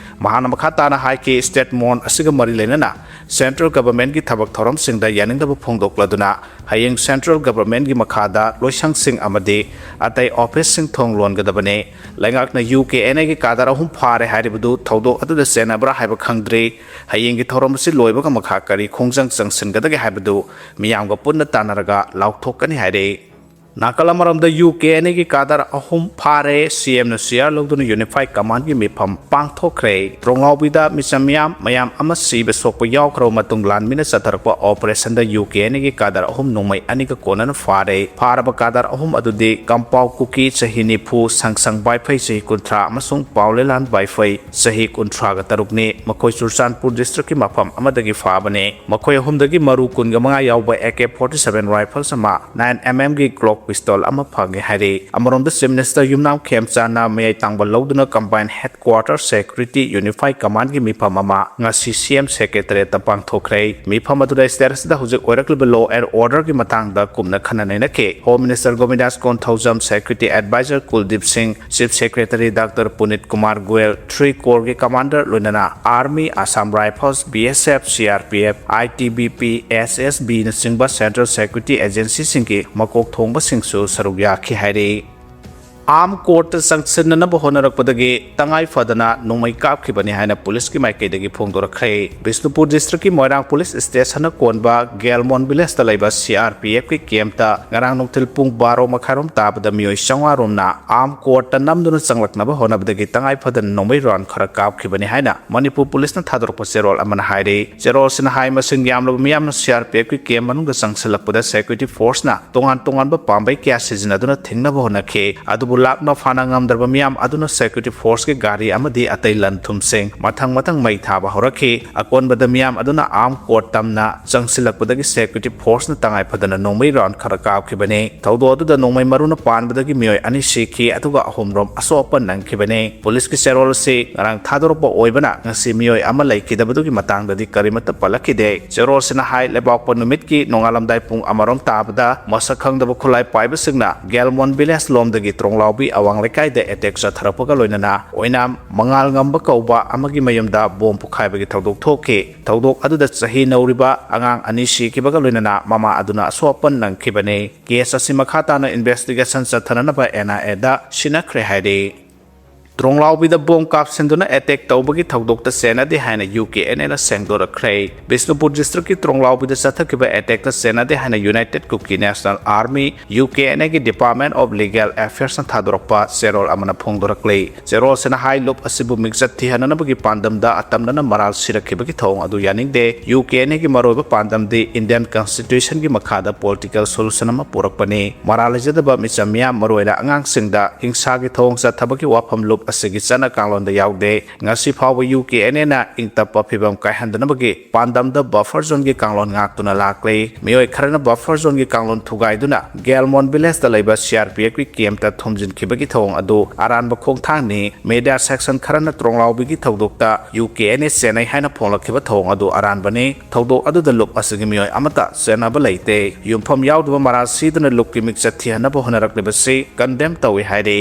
ꯃꯍꯥꯛꯅ ꯃꯈꯥ ꯇꯥꯅ ꯍꯥꯏꯈꯤ, ꯁ꯭ꯇꯦꯠ ꯃꯣꯔꯟ ꯑꯁꯤꯒ ꯃꯔꯤ ꯂꯩꯅꯅ ꯁꯦꯟꯇ꯭ꯔꯦꯜ ꯒꯚꯔꯟꯃꯦꯟꯠꯀꯤ ꯊꯕꯛ ꯊꯧꯔꯝꯁꯤꯡꯗ ꯌꯥꯅꯤꯡꯗꯕ ꯐꯣꯡꯗꯣꯛꯂꯗꯨꯅ ꯍꯌꯦꯡ ꯁꯦꯟꯇ꯭ꯔꯦꯜ ꯒꯚꯔꯟꯃꯦꯟꯠꯀꯤ ꯃꯈꯥꯗ ꯂꯣꯏꯁꯪꯁꯤꯡ ꯑꯃꯗꯤ ꯑꯇꯩ ꯑꯣꯐꯤꯁꯁꯤꯡ ꯊꯣꯡ ꯂꯣꯟꯒꯗꯕꯅꯤ꯫ ꯂꯩꯉꯥꯛꯅ ꯌꯨ ꯀꯦ ꯑꯦꯟ ꯑꯦꯒꯤ ꯀꯥꯗꯔ ꯑꯍꯨꯝ ꯐꯥꯔꯦ ꯍꯥꯏꯔꯤꯕꯗꯨ ꯊꯧꯗꯣꯛ ꯑꯗꯨꯗ ꯆꯦꯟꯅꯕ꯭ꯔꯥ ꯍꯥꯏꯕ ꯈꯪꯗ꯭ꯔꯤ꯫ ꯍꯌꯦꯡꯒꯤ ꯊꯧꯔꯝ ꯑꯁꯤ ꯂꯣꯏꯕꯒ ꯃꯈꯥ ꯀꯔꯤ ꯈꯣꯡꯖꯪ ꯆꯪꯁꯤꯟꯒꯗꯒꯦ ꯍꯥꯏꯕꯗꯨ ꯃꯤꯌꯥꯝꯒ ꯄꯨꯟꯅ ꯇꯥꯟꯅꯔꯒ ꯂꯥꯎꯊꯣꯛꯀꯅꯤ ꯍꯥꯏꯔꯤ꯫ ꯅꯥꯀꯜ ꯑꯃꯔꯣꯝꯗ ꯌꯨ ꯀꯦ ꯑꯦꯟ ꯑꯦꯒꯤ ꯀꯥꯗꯔ ꯑꯍꯨꯝ ꯐꯥꯔꯦ꯫ ꯁꯤ ꯑꯦꯝꯅ ꯁꯤꯌꯥꯔ ꯂꯧꯗꯨꯅ ꯌꯨꯅꯤꯐꯥꯏ ꯀꯃꯥꯟꯒꯤ ꯃꯤꯐꯝ ꯄꯥꯡꯊꯣꯛꯈ꯭ꯔꯦ꯫ ꯇ꯭ꯔꯣꯡꯂꯥꯎꯕꯤꯗ ꯃꯤꯆꯝ ꯃꯤꯌꯥꯝ, ꯃꯌꯥꯝ ꯑꯃ ꯁꯤꯕ ꯁꯣꯛꯄ ꯌꯥꯎꯈ꯭ꯔꯕ ꯃꯇꯨꯡ ꯂꯥꯟꯃꯤꯅ ꯆꯠꯊꯔꯛꯄ ꯑꯣꯄꯔꯦꯁꯟꯗ ꯌꯨ ꯀꯦ ꯑꯦꯟ ꯑꯦꯒꯤ ꯀꯥꯗꯔ ꯑꯍꯨꯝ ꯅꯣꯡꯃꯩ ꯑꯅꯤꯒ ꯀꯣꯟꯅꯅ ꯐꯥꯔꯦ꯫ ꯐꯥꯔꯕ ꯀꯥꯗꯔ ꯑꯍꯨꯝ ꯑꯗꯨꯗꯤ ꯀꯝꯄꯥꯎ ꯀꯨꯀꯤ, ꯆꯍꯤ ꯅꯤꯐꯨ, ꯁꯪꯁꯪ ꯕꯥꯏꯐꯩ, ꯆꯍꯤ ꯀꯨꯟꯊ꯭ꯔꯥ, ꯑꯃꯁꯨꯡ ꯄꯥꯎꯂꯦꯂꯥꯟ ꯕꯥꯏꯐꯩ, ꯆꯍꯤ ꯀꯨꯟꯊ꯭ꯔꯥꯒ ꯇꯔꯨꯛꯅꯤ꯫ ꯃꯈꯣꯏ ꯆꯨꯔꯆꯥꯟꯄꯨꯔ ꯗꯤꯁꯇ꯭ꯔꯤꯛꯀꯤ ꯃꯐꯝ ꯑꯃꯗꯒꯤ ꯐꯥꯕꯅꯤ꯫ ꯃꯈꯣꯏ ꯑꯍꯨꯝꯗꯒꯤ ꯃꯔꯨ ꯀꯨꯟꯒ ꯃꯉꯥ ꯌꯥꯎꯕ A K forty seven rifles ꯑꯃ, ꯅꯥꯏꯟ ꯑꯦꯝ ꯑꯦꯝꯒꯤ ꯒ꯭ꯂꯣꯛ ꯄꯤꯁꯇꯣꯜ ꯑꯃ ꯐꯪꯉꯦ ꯍꯥꯏꯔꯤ꯫ ꯑꯃꯔꯣꯝꯗ ꯆꯤꯐ ꯃꯤꯅꯤꯁꯇꯔ ꯌꯨꯝꯅꯥꯝ ꯈꯦꯝꯆꯥꯟꯅ ꯃꯌꯥꯏ ꯇꯥꯡꯕ ꯂꯧꯗꯨꯅ ꯀꯝꯕꯥꯏꯟ ꯍꯦꯗꯀ꯭ꯋꯥꯔꯇꯔ ꯁꯦꯀ꯭ꯌꯨꯔꯤꯇꯤ ꯌꯨꯅꯤꯐꯥꯏ ꯀꯃꯥꯟꯒꯤ ꯃꯤꯐꯝ ꯑꯃ ꯉꯁꯤ ꯁꯤ ꯑꯦꯝ ꯁꯦꯀ꯭ꯔꯦꯇꯔꯤꯌꯦꯠꯇ ꯄꯥꯡꯊꯣꯛꯈ꯭ꯔꯦ꯫ ꯃꯤꯐꯝ ꯑꯗꯨꯗ ꯁ꯭ꯇꯦꯠ ꯑꯁꯤꯗ ꯍꯧꯖꯤꯛ ꯑꯣꯏꯔꯛꯂꯤꯕ ꯂꯣ ꯑꯦꯟ ꯑꯣꯔꯗꯔꯒꯤ ꯃꯇꯥꯡꯗ ꯀꯨꯞꯅ ꯈꯟꯅ ꯅꯩꯅꯈꯤ꯫ Home minister Govindas Konthoujam, security adviser Kuldeep Singh, chief secretary doctor Punit Kumar Goyal, three ꯀꯣꯔꯒꯤ ꯀꯃꯥꯟꯗꯔ, ꯂꯣꯏꯅꯅ army, Assam rifles, B S F, C R P F, I T B P, S S ꯕꯤꯅꯆꯤꯡꯕ ꯁꯦꯟꯇ꯭ꯔꯦꯜ ꯁꯦꯀ꯭ꯌꯨꯔꯤꯇꯤ ꯑꯦꯖꯦꯟꯁꯤꯁꯤꯡꯒꯤ ꯃꯀꯣꯛ ꯊꯣꯡꯕꯁꯤꯡꯁꯨ ꯁꯔꯨꯛ ꯌꯥꯈꯤ ꯍꯥꯏꯔꯤ꯫ ꯑꯥꯔꯝ ꯀꯣꯔꯠꯇ ꯆꯪꯁꯤꯟꯅꯅꯕ ꯍꯣꯠꯅꯔꯛꯄꯗꯒꯤ ꯇꯉꯥꯏ ꯐꯗꯅ ꯅꯣꯡꯃꯩ ꯀꯥꯞꯈꯤꯕꯅꯤ ꯍꯥꯏꯅ ꯄꯨꯂꯤꯁꯀꯤ ꯃꯥꯏꯀꯩꯗꯒꯤ ꯐꯣꯡꯗꯣꯔꯛꯈ꯭ꯔꯦ꯫ ꯕꯤꯁꯅꯨꯄꯨꯔ ꯗꯤꯁꯇ꯭ꯔꯤꯛꯀꯤ ꯃꯣꯏꯔꯥꯡ ꯄꯨꯂꯤꯁ ꯁ꯭ꯇꯦꯁꯟꯅ ꯀꯣꯟꯕ ꯒꯦꯜꯃꯣꯟ ꯚꯤꯂꯦꯖꯇ ꯂꯩꯕ ꯁꯤ ꯑꯥꯔ ꯄꯤ ꯑꯦꯐꯀꯤ ꯀꯦꯝꯞꯇ ꯉꯔꯥꯡ ꯅꯨꯡꯊꯤꯜ ꯄꯨꯡ ꯕꯥꯔꯣ ꯃꯈꯥꯏꯔꯣꯝ ꯇꯥꯕꯗ ꯃꯤꯑꯣꯏ ꯆꯥꯝꯃꯉꯥ ꯔꯣꯝꯅ ꯑꯥꯔꯝ ꯀꯣꯔꯠꯇ ꯅꯝꯗꯨꯅ ꯆꯪꯂꯛꯅꯕ ꯍꯣꯠꯅꯕꯗꯒꯤ ꯇꯉꯥꯏ ꯐꯗꯅ ꯅꯣꯡꯃꯩ ꯔꯥꯎꯟ ꯈꯔ ꯀꯥꯞꯈꯤꯕꯅꯤ ꯍꯥꯏꯅ ꯃꯅꯤꯄꯨꯔ ꯄꯨꯂꯤꯁꯅ ꯊꯥꯗꯣꯔꯛꯄ ꯆꯦꯔꯣꯜ ꯑꯃꯅ ꯍꯥꯏꯔꯤ꯫ ꯆꯦꯔꯣꯜꯁꯤꯅ ꯍꯥꯏ, ꯃꯁꯤꯡ ꯌꯥꯝꯂꯕ ꯃꯤꯌꯥꯝꯅ ꯁꯤ ꯑꯥꯔ ꯄꯤ ꯑꯦꯐꯀꯤ ꯀꯦꯝꯞ ꯃꯅꯨꯡꯗ ꯆꯪꯁꯤꯜꯂꯛꯄꯗ ꯁꯦꯀ꯭ꯌꯨꯔꯤꯇꯤ ꯐꯣꯔꯁꯅ ꯇꯣꯉꯥꯟ ꯇꯣꯉꯥꯟꯕ ꯄꯥꯝꯕꯩ ꯀꯌꯥ ꯁꯤꯖꯤꯟꯅꯗꯨꯅ ꯊꯤꯡꯅꯕ ꯍꯣꯠꯅꯈꯤ꯫ ꯑꯗꯨꯕꯨ ꯂꯥꯛꯅ ꯐꯥꯅ ꯉꯝꯗ꯭ꯔꯕ ꯃꯤꯌꯥꯝ ꯑꯗꯨꯅ ꯁꯦꯀ꯭ꯌꯨꯔꯤꯇꯤ ꯐꯣꯔꯁꯀꯤ ꯒꯥꯔꯤ ꯑꯃꯗꯤ ꯑꯇꯩ ꯂꯟ ꯊꯨꯝꯁꯤꯡ ꯃꯊꯪ ꯃꯊꯪ ꯃꯩ ꯊꯥꯕ ꯍꯧꯔꯛꯈꯤ꯫ ꯑꯀꯣꯟꯕꯗ ꯃꯤꯌꯥꯝ ꯑꯗꯨꯅ ꯑꯥꯔꯝ ꯀꯣꯔꯠ ꯇꯝꯅ ꯆꯪꯁꯤꯜꯂꯛꯄꯗꯒꯤ ꯁꯦꯀ꯭ꯌꯨꯔꯤꯇꯤ ꯐꯣꯔꯁꯅ ꯇꯉꯥꯏ ꯐꯗꯅ ꯅꯣꯡꯃꯩ ꯔꯥꯎꯟ ꯈꯔ ꯀꯥꯞꯈꯤꯕꯅꯤ꯫ ꯊꯧꯗꯣꯛ ꯑꯗꯨꯗ ꯅꯣꯡꯃꯩ ꯃꯔꯨꯅ ꯄꯥꯟꯕꯗꯒꯤ ꯃꯤꯑꯣꯏ ꯑꯅꯤ ꯁꯤꯈꯤ, ꯑꯗꯨꯒ ꯑꯍꯨꯝ ꯔꯣꯝ ꯑꯁꯣꯛ ꯑꯄꯟ ꯅꯪꯈꯤꯕꯅꯤ꯫ ꯄꯨꯂꯤꯁꯀꯤ ꯆꯦꯔꯣꯜ ꯑꯁꯤ ꯉꯔꯥꯡ ꯊꯥꯗꯣꯔꯛꯄ ꯑꯣꯏꯕꯅ ꯉꯁꯤ ꯃꯤꯑꯣꯏ ꯑꯃ ꯂꯩꯈꯤꯗꯕꯗꯨꯒꯤ ꯃꯇꯥꯡꯗꯗꯤ ꯀꯔꯤꯃꯠꯇ ꯄꯜꯂꯛꯈꯤꯗꯦ꯫ ꯆꯦꯔꯣꯜꯁꯤꯅ ꯍꯥꯏ, ꯂꯩꯕꯥꯛꯄꯣꯛꯄ ꯅꯨꯃꯤꯠꯀꯤ ꯅꯣꯡꯉꯥꯜꯂꯝꯗꯥꯏ ꯄꯨꯡ ꯑꯃꯔꯣꯝ ꯇꯥꯕꯗ ꯃꯁꯛ ꯈꯪꯗꯕ ꯈꯨꯠꯂꯥꯏ ꯄꯥꯏꯕꯁꯤꯡꯅ ꯒꯦꯜꯃꯣꯟ ꯚꯤꯂꯦꯖ ꯂꯣꯝꯗꯒꯤ ꯇ꯭ꯔꯣꯡꯂꯥꯎꯕꯤ ꯑꯋꯥꯡ ꯂꯩꯀꯥꯏꯗ ꯑꯦꯇꯦꯛ ꯆꯠꯊꯔꯛꯄꯒ ꯂꯣꯏꯅꯅ ꯑꯣꯏꯅꯥꯝ ꯃꯉꯥꯜ ꯉꯝꯕ ꯀꯧꯕ ꯑꯃꯒꯤ ꯃꯌꯨꯝꯗ ꯕꯣꯝ ꯄꯣꯈꯥꯏꯕꯒꯤ ꯊꯧꯗꯣꯛ ꯊꯣꯛꯈꯤ꯫ ꯊꯧꯗꯣꯛ ꯑꯗꯨꯗ ꯆꯍꯤ ꯅꯧꯔꯤꯕ ꯑꯉꯥꯡ ꯑꯅꯤ ꯁꯤꯈꯤꯕꯒ ꯂꯣꯏꯅꯅ ꯃꯃꯥ ꯑꯗꯨꯅ ꯑꯁꯣꯛ ꯑꯄꯟ ꯅꯪꯈꯤꯕꯅꯤ꯫ ꯀꯦꯁ ꯑꯁꯤ ꯃꯈꯥ ꯇꯥꯅ ꯏꯟꯚꯦꯁꯇꯤꯒꯦꯁꯟ ꯆꯠꯊꯅꯅꯕ ꯑꯦꯟ ꯑꯥꯏ ꯑꯦꯗ ꯁꯤꯟꯅꯈ꯭ꯔꯦ ꯍꯥꯏꯔꯤ꯫ ꯇ꯭ꯔꯣꯡꯂꯥꯎꯕꯤꯗ ꯕꯣꯝ ꯀꯥꯞꯁꯤꯟꯗꯨꯅ ꯑꯦꯇꯦꯛ ꯇꯧꯕꯒꯤ ꯊꯧꯗꯣꯛꯇ ꯆꯦꯟꯅꯗꯦ ꯍꯥꯏꯅ ꯌꯨ ꯀꯦ ꯑꯦꯟ ꯑꯦꯅ ꯁꯦꯡꯗꯣꯔꯛꯈ꯭ꯔꯦ꯫ ꯕꯤꯁꯅꯨꯄꯨꯔ ꯗꯤꯁꯇ꯭ꯔꯤꯛꯀꯤ ꯇ꯭ꯔꯣꯡꯂꯥꯎꯕꯤꯗ ꯆꯠꯊꯈꯤꯕ ꯑꯦꯇꯦꯛꯇ ꯆꯦꯟꯅꯗꯦ ꯍꯥꯏꯅ united Kuki national army, U K N ꯑꯦꯒꯤ ꯗꯤꯄꯥꯔꯠꯃꯦꯟꯠ ꯑꯣꯐ ꯂꯤꯒꯦꯜ ꯑꯦꯐꯤꯌꯔꯁꯅ ꯊꯥꯗꯣꯔꯛꯄ ꯆꯦꯔꯣꯜ ꯑꯃꯅ ꯐꯣꯡꯗꯣꯔꯛꯂꯤ꯫ ꯆꯦꯔꯣꯜꯁꯤꯅ ꯍꯥꯏ, ꯂꯨꯞ ꯑꯁꯤꯕꯨ ꯃꯤꯡꯆꯠ ꯊꯤꯍꯟꯅꯅꯕꯒꯤ ꯄꯥꯟꯗꯝꯗ ꯑꯇꯝꯅꯅ ꯃꯔꯥꯜ ꯁꯤꯔꯛꯈꯤꯕꯒꯤ ꯊꯧꯑꯣꯡ ꯑꯗꯨ ꯌꯥꯅꯤꯡꯗꯦ꯫ ꯌꯨ ꯀꯦ ꯑꯦꯟ ꯑꯦꯒꯤ ꯃꯔꯨꯑꯣꯏꯕ ꯄꯥꯟꯗꯝꯗꯤ ꯏꯟꯗꯤꯌꯟ ꯀꯟꯁꯇꯤꯇ꯭ꯌꯨꯁꯟꯒꯤ ꯃꯈꯥꯗ ꯄꯣꯂꯤꯇꯤꯀꯦꯜ ꯁꯣꯂꯨꯁꯟ ꯑꯃ ꯄꯨꯔꯛꯄꯅꯤ꯫ ꯃꯔꯥꯜ ꯂꯩꯖꯗꯕ ꯃꯤꯆꯝ ꯃꯤꯌꯥꯝ, ꯃꯔꯨꯑꯣꯏꯅ ꯑꯉꯥꯡꯁꯤꯡꯗ ꯍꯤꯡꯁꯥꯒꯤ ꯊꯧꯑꯣꯡ ꯆꯠꯊꯕꯒꯤ ꯋꯥꯐꯝ ꯂꯨꯞ ꯑꯁꯤꯒꯤ ꯆꯠꯅ ꯀꯥꯡꯂꯣꯟꯗ ꯌꯥꯎꯗꯦ꯫ ꯉꯁꯤ ꯐꯥꯎꯕ ꯌꯨ ꯀꯦ ꯑꯦꯟ ꯑꯦꯅ ꯏꯪ ꯇꯞꯄ ꯐꯤꯕꯝ ꯀꯥꯏꯍꯟꯗꯅꯕꯒꯤ ꯄꯥꯟꯗꯝꯗ ꯕꯐꯔ ꯖꯣꯟꯒꯤ ꯀꯥꯡꯂꯣꯟ ꯉꯥꯛꯇꯨꯅ ꯂꯥꯛꯂꯤ꯫ ꯃꯤꯑꯣꯏ ꯈꯔꯅ ꯕꯐꯔ ꯖꯣꯟꯒꯤ ꯀꯥꯡꯂꯣꯟ ꯊꯨꯒꯥꯏꯗꯨꯅ ꯒꯦꯜꯃꯣꯟ ꯚꯤꯂꯦꯖꯇ ꯂꯩꯕ ꯁꯤ ꯑꯥꯔ ꯄꯤ ꯑꯦꯐꯀꯤ ꯀꯦꯝꯞꯇ ꯊꯣꯝꯖꯤꯟꯈꯤꯕꯒꯤ ꯊꯧꯑꯣꯡ ꯑꯗꯨ ꯑꯔꯥꯟꯕ ꯈꯣꯡꯊꯥꯡꯅꯤ꯫ ꯃꯦꯗꯤꯌꯥ ꯁꯦꯛꯁꯟ ꯈꯔꯅ ꯇ꯭ꯔꯣꯡꯂꯥꯎꯕꯤꯒꯤ ꯊꯧꯗꯣꯛꯇ ꯌꯨ ꯀꯦ ꯑꯦꯟ ꯑꯦ ꯆꯦꯟꯅꯩ ꯍꯥꯏꯅ ꯐꯣꯡꯂꯛꯈꯤꯕ ꯊꯧꯑꯣꯡ ꯑꯗꯨ ꯑꯔꯥꯟꯕꯅꯤ꯫ ꯊꯧꯗꯣꯛ ꯑꯗꯨꯗ ꯂꯨꯞ ꯑꯁꯤꯒꯤ ꯃꯤꯑꯣꯏ ꯑꯃꯠꯇ ꯆꯦꯟꯅꯕ ꯂꯩꯇꯦ꯫ ꯌꯨꯝꯐꯝ ꯌꯥꯎꯗꯕ ꯃꯔꯥꯜ ꯁꯤꯗꯨꯅ ꯂꯨꯞꯀꯤ ꯃꯤꯡꯆꯠ ꯊꯤꯍꯟꯅꯕ ꯍꯣꯠꯅꯔꯛꯂꯤꯕꯁꯤ ꯀꯟꯗꯦꯝ ꯇꯧꯏ ꯍꯥꯏꯔꯤ꯫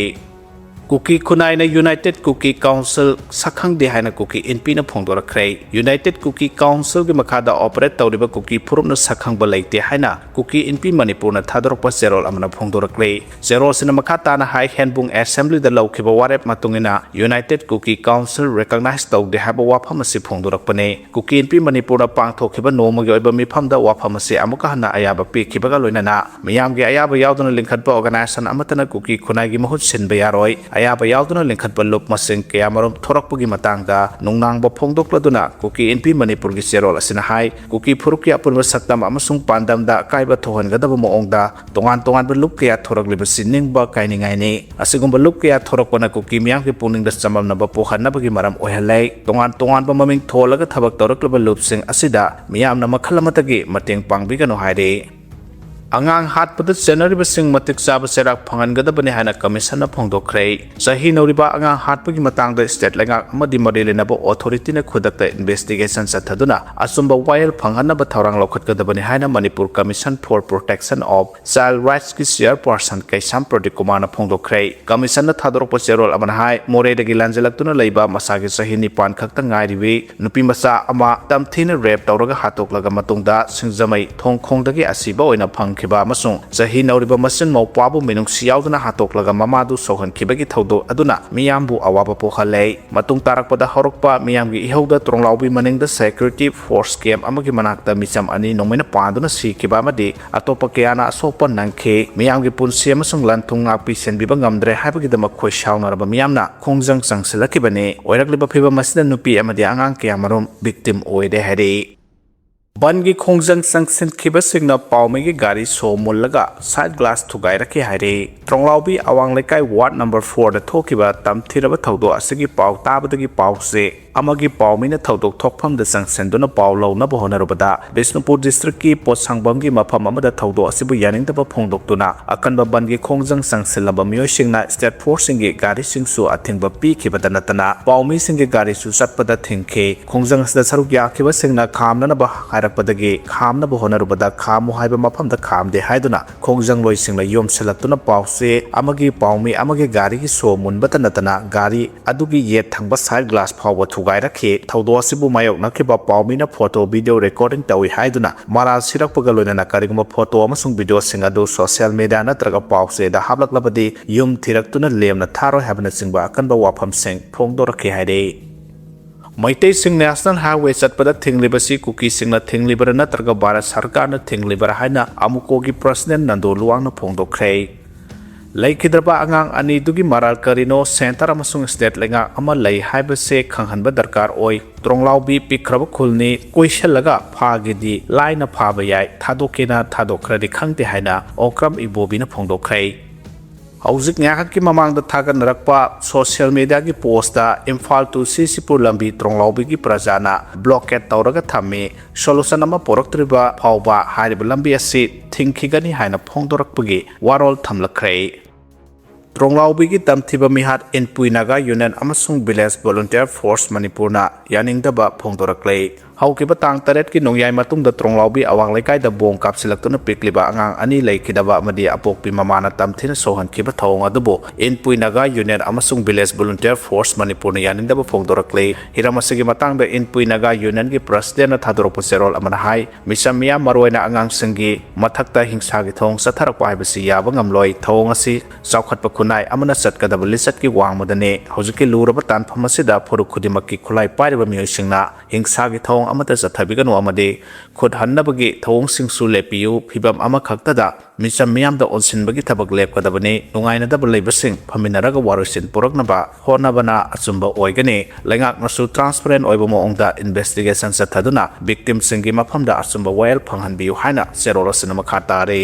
ꯀꯨꯀꯤ ꯈꯨꯟꯅꯥꯏꯅ ꯌꯨꯅꯥꯏꯇꯦꯗ ꯀꯨꯀꯤ ꯀꯥꯎꯟꯁꯤꯜ ꯁꯛꯈꯪꯗꯦ ꯍꯥꯏꯅ ꯀꯨꯀꯤ ꯏꯟꯄꯤꯅ ꯐꯣꯡꯗꯣꯔꯛꯈ꯭ꯔꯦ꯫ ꯌꯨꯅꯥꯏꯇꯦꯗ ꯀꯨꯀꯤ ꯀꯥꯎꯟꯁꯤꯜꯒꯤ ꯃꯈꯥꯗ ꯑꯣꯄꯔꯦꯠ ꯇꯧꯔꯤꯕ ꯀꯨꯀꯤ ꯐꯨꯔꯨꯞꯅ ꯁꯛꯈꯪꯕ ꯂꯩꯇꯦ ꯍꯥꯏꯅ ꯀꯨꯀꯤ ꯏꯟꯄꯤ ꯃꯅꯤꯄꯨꯔꯅ ꯊꯥꯗꯣꯔꯛꯄ ꯆꯦꯔꯣꯜ ꯑꯃꯅ ꯐꯣꯡꯗꯣꯔꯛꯂꯤ꯫ ꯆꯦꯔꯣꯜꯁꯤꯅ ꯃꯈꯥ ꯇꯥꯅ ꯍꯥꯏ, ꯍꯦꯟꯕꯨꯡ ꯑꯦꯁꯦꯝꯕ꯭ꯂꯤꯗ ꯂꯧꯈꯤꯕ ꯋꯥꯔꯦꯞ ꯃꯇꯨꯡ ꯏꯟꯅ ꯌꯨꯅꯥꯏꯇꯦꯗ ꯀꯨꯀꯤ ꯀꯥꯎꯟꯁꯤꯜ ꯔꯤꯀꯣꯒꯅꯥꯏꯖ ꯇꯧꯗꯦ ꯍꯥꯏꯕ ꯋꯥꯐꯝ ꯑꯁꯤ ꯐꯣꯡꯗꯣꯔꯛꯄꯅꯤ꯫ ꯀꯨꯀꯤ ꯏꯟꯄꯤ ꯃꯅꯤꯄꯨꯔꯅ ꯄꯥꯡꯊꯣꯛꯈꯤꯕ ꯅꯣꯡꯃꯒꯤ ꯑꯣꯏꯕ ꯃꯤꯐꯝꯗ ꯋꯥꯐꯝ ꯑꯁꯤ ꯑꯃꯨꯛꯀ ꯍꯟꯅ ꯑꯌꯥꯕ ꯄꯤꯈꯤꯕꯒ ꯂꯣꯏꯅꯅ ꯃꯤꯌꯥꯝꯒꯤ ꯑꯌꯥꯕ ꯌꯥꯎꯗꯅ ꯂꯤꯡꯈꯠꯄ ꯑꯣꯔꯒꯅꯥꯏꯖꯦꯁꯟ ꯑꯃꯠꯇꯅ ꯀꯨꯀꯤ ꯈꯨꯟꯅꯥꯏꯒꯤ ꯃꯍꯨꯠ ꯁꯤꯟꯕ ꯌꯥꯔꯣꯏ꯫ ꯑꯌꯥꯕ ꯌꯥꯎꯗꯅ ꯂꯤꯡꯈꯠꯄ ꯂꯨꯞ ꯃꯁꯤꯡ ꯀꯌꯥꯃꯔꯨꯝ ꯊꯣꯔꯛꯄꯒꯤ ꯃꯇꯥꯡꯗ ꯅꯨꯡꯅꯥꯡꯕ ꯐꯣꯡꯗꯣꯛꯂꯗꯨꯅ ꯀꯨꯀꯤ ꯏꯟꯄꯤ ꯃꯅꯤꯄꯨꯔꯒꯤ ꯆꯦꯔꯣꯜ ꯑꯁꯤꯅ ꯍꯥꯏ, ꯀꯨꯀꯤ ꯐꯨꯔꯨꯞꯀꯤ ꯑꯄꯨꯟꯕ ꯁꯛꯇꯝ ꯑꯃꯁꯨꯡ ꯄꯥꯟꯗꯝꯗ ꯑꯀꯥꯏꯕ ꯊꯣꯛꯍꯟꯒꯗꯕ ꯃꯑꯣꯡꯗ ꯇꯣꯉꯥꯟ ꯇꯣꯉꯥꯟꯕ ꯂꯨꯞ ꯀꯌꯥ ꯊꯣꯔꯛꯂꯤꯕꯁꯤ ꯅꯤꯡꯕ ꯀꯥꯏꯅꯤꯡꯉꯥꯏꯅꯤ꯫ ꯑꯁꯤꯒꯨꯝꯕ ꯂꯨꯞ ꯀꯌꯥ ꯊꯣꯔꯛꯄꯅ ꯀꯨꯀꯤ ꯃꯤꯌꯥꯝꯒꯤ ꯄꯨꯛꯅꯤꯡꯗ ꯆꯃꯝꯅꯕ ꯄꯣꯛꯍꯟꯅꯕꯒꯤ ꯃꯔꯝ ꯑꯣꯏꯍꯜꯂꯦ꯫ ꯇꯣꯉꯥꯟ ꯇꯣꯉꯥꯟꯕ ꯃꯃꯤꯡ ꯊꯣꯜꯂꯒ ꯊꯕꯛ ꯇꯧꯔꯛꯂꯤꯕ ꯂꯨꯞꯁꯤꯡ ꯑꯁꯤꯗ ꯃꯤꯌꯥꯝꯅ ꯃꯈꯜ ꯑꯃꯠꯇꯒꯤ ꯃꯇꯦꯡ ꯄꯥꯡꯕꯤꯒꯅꯨ ꯍꯥꯏꯔꯤ꯫ ꯑꯉꯥꯡ ꯍꯥꯠꯄꯗ ꯆꯦꯟꯅꯔꯤꯕꯁꯤꯡ ꯃꯇꯤꯛ ꯆꯥꯕ ꯆꯩꯔꯥꯛ ꯐꯪꯍꯟꯒꯗꯕꯅꯤ ꯍꯥꯏꯅ ꯀꯃꯤꯁꯟꯅ ꯐꯣꯡꯗꯣꯛꯈ꯭ꯔꯦ꯫ ꯆꯍꯤ ꯅꯧꯔꯤꯕ ꯑꯉꯥꯡ ꯍꯥꯠꯄꯒꯤ ꯃꯇꯥꯡꯗ ꯁ꯭ꯇꯦꯠ ꯂꯩꯉꯥꯛ ꯑꯃꯗꯤ ꯃꯔꯤ ꯂꯩꯅꯕ ꯑꯣꯊꯣꯔꯤꯇꯤꯅ ꯈꯨꯗꯛꯇ ꯏꯟꯚꯦꯁꯇꯤꯒꯦꯁꯟ ꯆꯠꯊꯗꯨꯅ ꯑꯆꯨꯝꯕ ꯋꯥꯌꯦꯜ ꯐꯪꯍꯟꯅꯕ ꯊꯧꯔꯥꯡ ꯂꯧꯈꯠꯀꯗꯕꯅꯤ ꯍꯥꯏꯅ Manipur Commission for Protection of Child Rightsꯀꯤ ꯆꯤꯌꯔꯄꯔꯁꯟ ꯀꯩꯁꯥꯝ ꯄ꯭ꯔꯗꯤꯞ ꯀꯨꯃꯥꯔꯅ ꯐꯣꯡꯗꯣꯛꯈ꯭ꯔꯦ꯫ ꯀꯃꯤꯁꯟꯅ ꯊꯥꯗꯣꯔꯛꯄ ꯆꯦꯔꯣꯜ ꯑꯃꯅ ꯍꯥꯏ, ꯃꯣꯔꯦꯗꯒꯤ ꯂꯥꯟꯖꯦꯜꯂꯛꯇꯨꯅ ꯂꯩꯕ ꯃꯁꯥꯒꯤ ꯆꯍꯤ ꯅꯤꯄꯥꯟ ꯈꯛꯇ ꯉꯥꯏꯔꯤꯕꯤ ꯅꯨꯄꯤ ꯃꯆꯥ ꯑꯃ ꯇꯝꯊꯤꯅ ꯔꯦꯞ ꯇꯧꯔꯒ ꯍꯥꯠꯇꯣꯛꯂꯒ ꯃꯇꯨꯡꯗ ꯁꯤꯡꯖꯃꯩ ꯊꯣꯡꯈꯣꯡꯗꯒꯤ ꯑꯁꯤꯕ ꯑꯣꯏꯅ ꯐꯪꯈꯤꯕ ꯑꯃꯁꯨꯡ ꯆꯍꯤ ꯅꯧꯔꯤꯕ ꯃꯆꯤꯟ ꯃꯧꯄ꯭ꯋꯥꯕꯨ ꯃꯤꯅꯨꯡꯁꯤ ꯌꯥꯎꯗꯅ ꯍꯥꯠꯇꯣꯛꯂꯒ ꯃꯃꯥꯗꯨ ꯁꯣꯛꯍꯟꯈꯤꯕꯒꯤ ꯊꯧꯗꯣꯛ ꯑꯗꯨꯅ ꯃꯤꯌꯥꯝꯕꯨ ꯑꯋꯥꯕ ꯄꯣꯛꯍꯜꯂꯦ꯫ ꯃꯇꯨꯡ ꯇꯥꯔꯛꯄꯗ ꯍꯧꯔꯛꯄ ꯃꯤꯌꯥꯝꯒꯤ ꯏꯍꯧꯗ ꯇ꯭ꯔꯣꯡꯂꯥꯎꯕꯤ ꯃꯅꯤꯡꯗ ꯁꯦꯀ꯭ꯌꯨꯔꯤꯇꯤ ꯐꯣꯔꯁ ꯀꯦꯝꯞ ꯑꯃꯒꯤ ꯃꯅꯥꯛꯇ ꯃꯤꯆꯝ ꯑꯅꯤ ꯅꯣꯡꯃꯩꯅ ꯄꯥꯟꯗꯨꯅ ꯁꯤꯈꯤꯕ ꯑꯃꯗꯤ ꯑꯇꯣꯞꯄ ꯀꯌꯥꯅ ꯑꯁꯣꯛꯄ ꯅꯪꯈꯤ꯫ ꯃꯤꯌꯥꯝꯒꯤ ꯄꯨꯟꯁꯤ ꯑꯃꯁꯨꯡ ꯂꯟ ꯊꯨꯝ ꯉꯥꯛꯄꯤ ꯁꯦꯟꯕꯤꯕ ꯉꯝꯗ꯭ꯔꯦ ꯍꯥꯏꯕꯒꯤꯗꯃꯛ ꯈꯣꯏ ꯁꯥꯎꯅꯔꯕ ꯃꯤꯌꯥꯝꯅ ꯈꯣꯡꯖꯪ ꯆꯪꯁꯤꯜꯂꯛꯈꯤꯕꯅꯤ꯫ ꯑꯣꯏꯔꯛꯂꯤꯕ ꯐꯤꯕꯝ ꯑꯁꯤꯗ ꯅꯨꯄꯤ ꯑꯃꯗꯤ ꯑꯉꯥꯡ ꯀꯌꯥꯃꯔꯨꯝ ꯚꯤꯛꯇꯤꯝ ꯑꯣꯏꯔꯦ ꯍꯥꯏꯔꯤ꯫ ꯕꯟꯒꯤ ꯈꯣꯡꯖꯪ ꯆꯪꯁꯤꯟꯈꯤꯕꯁꯤꯡꯅ ꯄꯥꯎꯃꯤꯒꯤ ꯒꯥꯔꯤ ꯁꯣ ꯃꯨꯜꯂꯒ ꯁꯥꯏꯠ ꯒ꯭ꯂꯥꯁ ꯊꯨꯒꯥꯏꯔꯛꯈꯤ ꯍꯥꯏꯔꯤ꯫ ꯇ꯭ꯔꯣꯡꯂꯥꯎꯕꯤ ꯑꯋꯥꯡ ꯂꯩꯀꯥꯏ ꯋꯥꯔꯗ ꯅꯝꯕꯔ ꯐꯣꯔꯗ ꯊꯣꯛꯈꯤꯕ ꯇꯝꯊꯤꯔꯕ ꯊꯧꯗꯣꯛ ꯑꯁꯤꯒꯤ ꯄꯥꯎ ꯇꯥꯕꯗꯒꯤ ꯄꯥꯎꯆꯦ ꯑꯃꯒꯤ ꯄꯥꯎꯃꯤꯅ ꯊꯧꯗꯣꯛ ꯊꯣꯛꯐꯝꯗ ꯆꯪꯁꯤꯟꯗꯨꯅ ꯄꯥꯎ ꯂꯧꯅꯕ ꯍꯣꯠꯅꯔꯨꯕꯗ, ꯕꯤꯁꯅꯨꯄꯨꯔ district ꯀꯤ ꯄꯣꯠꯁꯪꯕꯝꯒꯤ ꯃꯐꯝ ꯑꯃꯗ ꯊꯧꯗꯣꯛ ꯑꯁꯤꯕꯨ ꯌꯥꯅꯤꯡꯗꯕ ꯐꯣꯡꯗꯣꯛꯇꯨꯅ ꯑꯀꯟꯕ ꯕꯟꯒꯤ ꯈꯣꯡꯖꯪ ꯆꯪꯁꯤꯜꯂꯕ ꯃꯤꯑꯣꯏꯁꯤꯡꯅ state force ꯁꯤꯡꯒꯤ ꯒꯥꯔꯤꯁꯤꯡꯁꯨ ꯑꯊꯤꯡꯕ ꯄꯤꯈꯤꯕꯗ ꯅꯠꯇꯅ, ꯄꯥꯎꯃꯤꯁꯤꯡꯒꯤ ꯒꯥꯔꯤꯁꯨ ꯆꯠꯄꯗ ꯊꯤꯡꯈꯤ꯫ ꯈꯣꯡꯖꯪ ꯑꯁꯤꯗ ꯁꯔꯨꯛ ꯌꯥꯈꯤꯕꯁꯤꯡꯅ ꯈꯥꯝꯅꯅꯕ ꯍꯥꯏꯔꯛꯄꯗꯒꯤ ꯈꯥꯝꯅꯕ ꯍꯣꯠꯅꯔꯨꯕꯗ ꯈꯥꯝꯃꯨ ꯍꯥꯏꯕ ꯃꯐꯝꯗ ꯈꯥꯝꯗꯦ ꯍꯥꯏꯗꯨꯅ ꯈꯣꯡꯖꯪꯂꯣꯏꯁꯤꯡꯅ ꯌꯣꯝꯁꯤꯜꯂꯛꯇꯨꯅ ꯄꯥꯎꯆꯦ ꯑꯃꯒꯤ ꯄꯥꯎꯃꯤ ꯑꯃꯒꯤ ꯒꯥꯔꯤꯒꯤ ꯁꯣ ꯃꯨꯟꯕꯇ ꯅꯠꯇꯅ ꯒꯥꯔꯤ ꯑꯗꯨꯒꯤ ꯌꯦꯠ ꯊꯪꯕ side glass ꯐꯥꯎꯕ ꯊꯨꯒꯥꯏꯔꯛꯈꯤ꯫ ꯊꯧꯗꯣꯛ ꯑꯁꯤꯕꯨ ꯃꯥꯌꯣꯛꯅꯈꯤꯕ ꯄꯥꯎꯃꯤꯅ photo video recording ꯇꯧꯏ ꯍꯥꯏꯗꯨꯅ ꯃꯔꯥꯜ ꯁꯤꯔꯛꯄꯒ ꯂꯣꯏꯅꯅ ꯀꯔꯤꯒꯨꯝꯕ photo ꯑꯃꯁꯨꯡ video ꯁꯤꯡ ꯑꯗꯨ social media ꯅꯠꯇ꯭ꯔꯒ ꯄꯥꯎꯆꯦꯗ ꯍꯥꯞꯂꯛꯂꯕꯗꯤ ꯌꯨꯝ ꯊꯤꯔꯛꯇꯨꯅ ꯂꯦꯝꯅ ꯊꯥꯔꯣꯏ ꯍꯥꯏꯕꯅꯆꯤꯡꯕ ꯑꯀꯟꯕ ꯋꯥꯐꯝꯁꯤꯡ ꯐꯣꯡꯗꯣꯔꯛꯈꯤ ꯍꯥꯏꯔꯤ꯫ ꯃꯩꯇꯩꯁꯤꯡ national highway ꯆꯠꯄꯗ ꯊꯤꯡꯂꯤꯕꯁꯤ ꯀꯨꯀꯤꯁꯤꯡꯅ ꯊꯤꯡꯂꯤꯕꯔꯥ ꯅꯠꯇ꯭ꯔꯒ ꯚꯥꯔꯠ ꯁꯔꯀꯥꯔꯅ ꯊꯤꯡꯂꯤꯕꯔꯥ ꯍꯥꯏꯅ ꯑꯃꯨꯀꯣꯒꯤ president ꯅꯟꯗꯣ ꯂꯨꯋꯥꯡꯅ ꯐꯣꯡꯗꯣꯛꯈ꯭ꯔꯦ꯫ ꯂꯩꯈꯤꯗ꯭ꯔꯕ ꯑꯉꯥꯡ ꯑꯅꯤꯗꯨꯒꯤ ꯃꯔꯥꯜ ꯀꯔꯤꯅꯣ, centre ꯑꯃꯁꯨꯡ state ꯂꯩꯉꯥꯛ ꯑꯃ ꯂꯩ ꯍꯥꯏꯕꯁꯦ ꯈꯪꯍꯟꯕ ꯗꯔꯀꯥꯔ ꯑꯣꯏ꯫ ꯇ꯭ꯔꯣꯡꯂꯥꯎꯕꯤ ꯄꯤꯛꯈ꯭ꯔꯕ ꯈꯨꯜꯅꯤ, ꯀꯣꯏꯁꯤꯜꯂꯒ ꯐꯥꯒꯦꯗꯤ ꯂꯥꯏꯅ ꯐꯥꯕ ꯌꯥꯏ, ꯊꯥꯗꯣꯛꯀꯦꯅ ꯊꯥꯗꯣꯛꯈ꯭ꯔꯗꯤ ꯈꯪꯗꯦ ꯍꯥꯏꯅ ꯑꯣꯀ꯭ꯔꯝ ꯏꯕꯣꯕꯤꯅ ꯐꯣꯡꯗꯣꯛꯈ꯭ꯔꯦ꯫ ꯍꯧꯖꯤꯛ ꯉꯥꯏꯍꯥꯛꯀꯤ ꯃꯃꯥꯡꯗ ꯊꯥꯒꯠꯅꯔꯛꯄ social media ꯒꯤ post ꯇ ꯏꯝꯐꯥꯜ to ꯁꯤꯁꯤꯄꯨꯔ ꯂꯝꯕꯤ ꯇ꯭ꯔꯣꯡꯂꯥꯎꯕꯤꯒꯤ ꯄ꯭ꯔꯖꯥꯅ blockade ꯇꯧꯔꯒ ꯊꯝꯃꯤ, solution ꯑꯃ ꯄꯨꯔꯛꯇ꯭ꯔꯤꯕ ꯐꯥꯎꯕ ꯍꯥꯏꯔꯤꯕ ꯂꯝꯕꯤ ꯑꯁꯤ ꯊꯤꯡꯈꯤꯒꯅꯤ ꯍꯥꯏꯅ ꯐꯣꯡꯗꯣꯔꯛꯄꯒꯤ ꯋꯥꯔꯣꯜ ꯊꯝꯂꯛꯈ꯭ꯔꯦ꯫ ꯇ꯭ꯔꯣꯡꯂꯥꯎꯕꯤꯒꯤ ꯇꯝꯊꯤꯕ ꯃꯤꯍꯥꯠ ꯏꯟꯄꯨꯏ ꯅꯥꯒꯥ ꯌꯨꯅꯤꯌꯟ ꯑꯃꯁꯨꯡ Village Volunteer Force ꯃꯅꯤꯄꯨꯔꯅ ꯌꯥꯅꯤꯡꯗꯕ ꯐꯣꯡꯗꯣꯔꯛꯂꯦ꯫ ꯍꯧꯈꯤꯕ ꯇꯥꯡ ꯇꯔꯦꯠꯀꯤ ꯅꯣꯡꯌꯥꯏ ꯃꯇꯨꯡꯗ ꯇ꯭ꯔꯣꯡꯂꯥꯎꯕꯤ ꯑꯋꯥꯡ ꯂꯩꯀꯥꯏꯗ ꯕꯣꯝ ꯀꯥꯞꯁꯤꯜꯂꯛꯇꯨꯅ ꯄꯤꯛꯂꯤꯕ ꯑꯉꯥꯡ ꯑꯅꯤ ꯂꯩꯈꯤꯗꯕ ꯑꯃꯗꯤ ꯑꯄꯣꯛꯄꯤ ꯃꯃꯥꯅ ꯇꯝꯊꯤꯅ ꯁꯣꯛꯍꯟꯈꯤꯕ ꯊꯧꯑꯣꯡ ꯑꯗꯨꯕꯨ ꯏꯟꯄꯨꯏ ꯅꯥꯒꯥ ꯌꯨꯅꯤꯌꯟ ꯑꯃꯁꯨꯡ Village Volunteer Force ꯃꯅꯤꯄꯨꯔꯅ ꯌꯥꯅꯤꯡꯗꯕ ꯐꯣꯡꯗꯣꯔꯛꯂꯦ꯫ ꯍꯤꯔꯝ ꯑꯁꯤꯒꯤ ꯃꯇꯥꯡꯗ ꯏꯟꯄꯨꯏ ꯅꯥꯒꯥ ꯌꯨꯅꯤꯌꯟꯒꯤ president ꯅ ꯊꯥꯗꯣꯔꯛꯄ ꯆꯦꯔꯣꯜ ꯑꯃꯅ ꯍꯥꯏ, ꯃꯤꯆꯝ ꯃꯤꯌꯥꯝ, ꯃꯔꯨꯑꯣꯏꯅ ꯑꯉꯥꯡꯁꯤꯡꯒꯤ ꯃꯊꯛꯇ ꯍꯤꯡꯁꯥꯒꯤ ꯊꯧꯑꯣꯡ ꯆꯠꯊꯔꯛꯄ ꯍꯥꯏꯕꯁꯤ ꯌꯥꯕ ꯉꯝꯂꯣꯏ꯫ ꯊꯧꯑꯣꯡ ꯑꯁꯤ ꯆꯥꯎꯈꯠꯄ ꯈꯨꯟꯅꯥꯏ ꯑꯃꯅ ꯆꯠꯀꯗꯕ ꯂꯤꯆꯠꯀꯤ ꯋꯥꯡꯃꯗꯅꯤ꯫ ꯍꯧꯖꯤꯛꯀꯤ ꯂꯨꯔꯕ ꯇꯥꯟꯐꯝ ꯑꯁꯤꯗ ꯐꯨꯔꯨꯞ ꯈꯨꯗꯤꯡꯃꯛꯀꯤ ꯈꯨꯠꯂꯥꯏ ꯄꯥꯏꯔꯤꯕ ꯃꯤꯑꯣꯏꯁꯤꯡꯅ ꯍꯤꯡꯁꯥꯒꯤ ꯊꯧꯑꯣꯡ ꯑꯃꯠꯇ ꯆꯠꯊꯕꯤꯒꯅꯨ ꯑꯃꯗꯤ ꯈꯨꯠ ꯍꯟꯅꯕꯒꯤ ꯊꯧꯑꯣꯡꯁꯤꯡꯁꯨ ꯂꯦꯞꯄꯤꯌꯨ꯫ ꯐꯤꯚꯝ ꯑꯃꯈꯛꯇꯗ ꯃꯤꯆꯝ ꯃꯤꯌꯥꯝꯗ ꯑꯣꯟꯁꯤꯟꯕꯒꯤ ꯊꯕꯛ ꯂꯦꯞꯀꯗꯕꯅꯤ꯫ ꯅꯨꯡꯉꯥꯏꯅꯗꯕ ꯂꯩꯕꯁꯤꯡ ꯐꯝꯃꯤꯟꯅꯔꯒ ꯋꯥꯔꯣꯏꯁꯤꯟ ꯄꯨꯔꯛꯅꯕ ꯍꯣꯠꯅꯕꯅ ꯑꯆꯨꯝꯕ ꯑꯣꯏꯒꯅꯤ꯫ ꯂꯩꯉꯥꯛꯅꯁꯨ transparent ꯑꯣꯏꯕ ꯃꯑꯣꯡꯗ investigation ꯆꯠꯊꯗꯨꯅ victim ꯁꯤꯡꯒꯤ ꯃꯐꯝꯗ ꯑꯆꯨꯝꯕ ꯋꯥꯌꯦꯜ ꯐꯪꯍꯟꯕꯤꯌꯨ ꯍꯥꯏꯅ ꯆꯦꯔꯣꯜ ꯑꯁꯤꯅ ꯃꯈꯥ ꯇꯥꯔꯤ꯫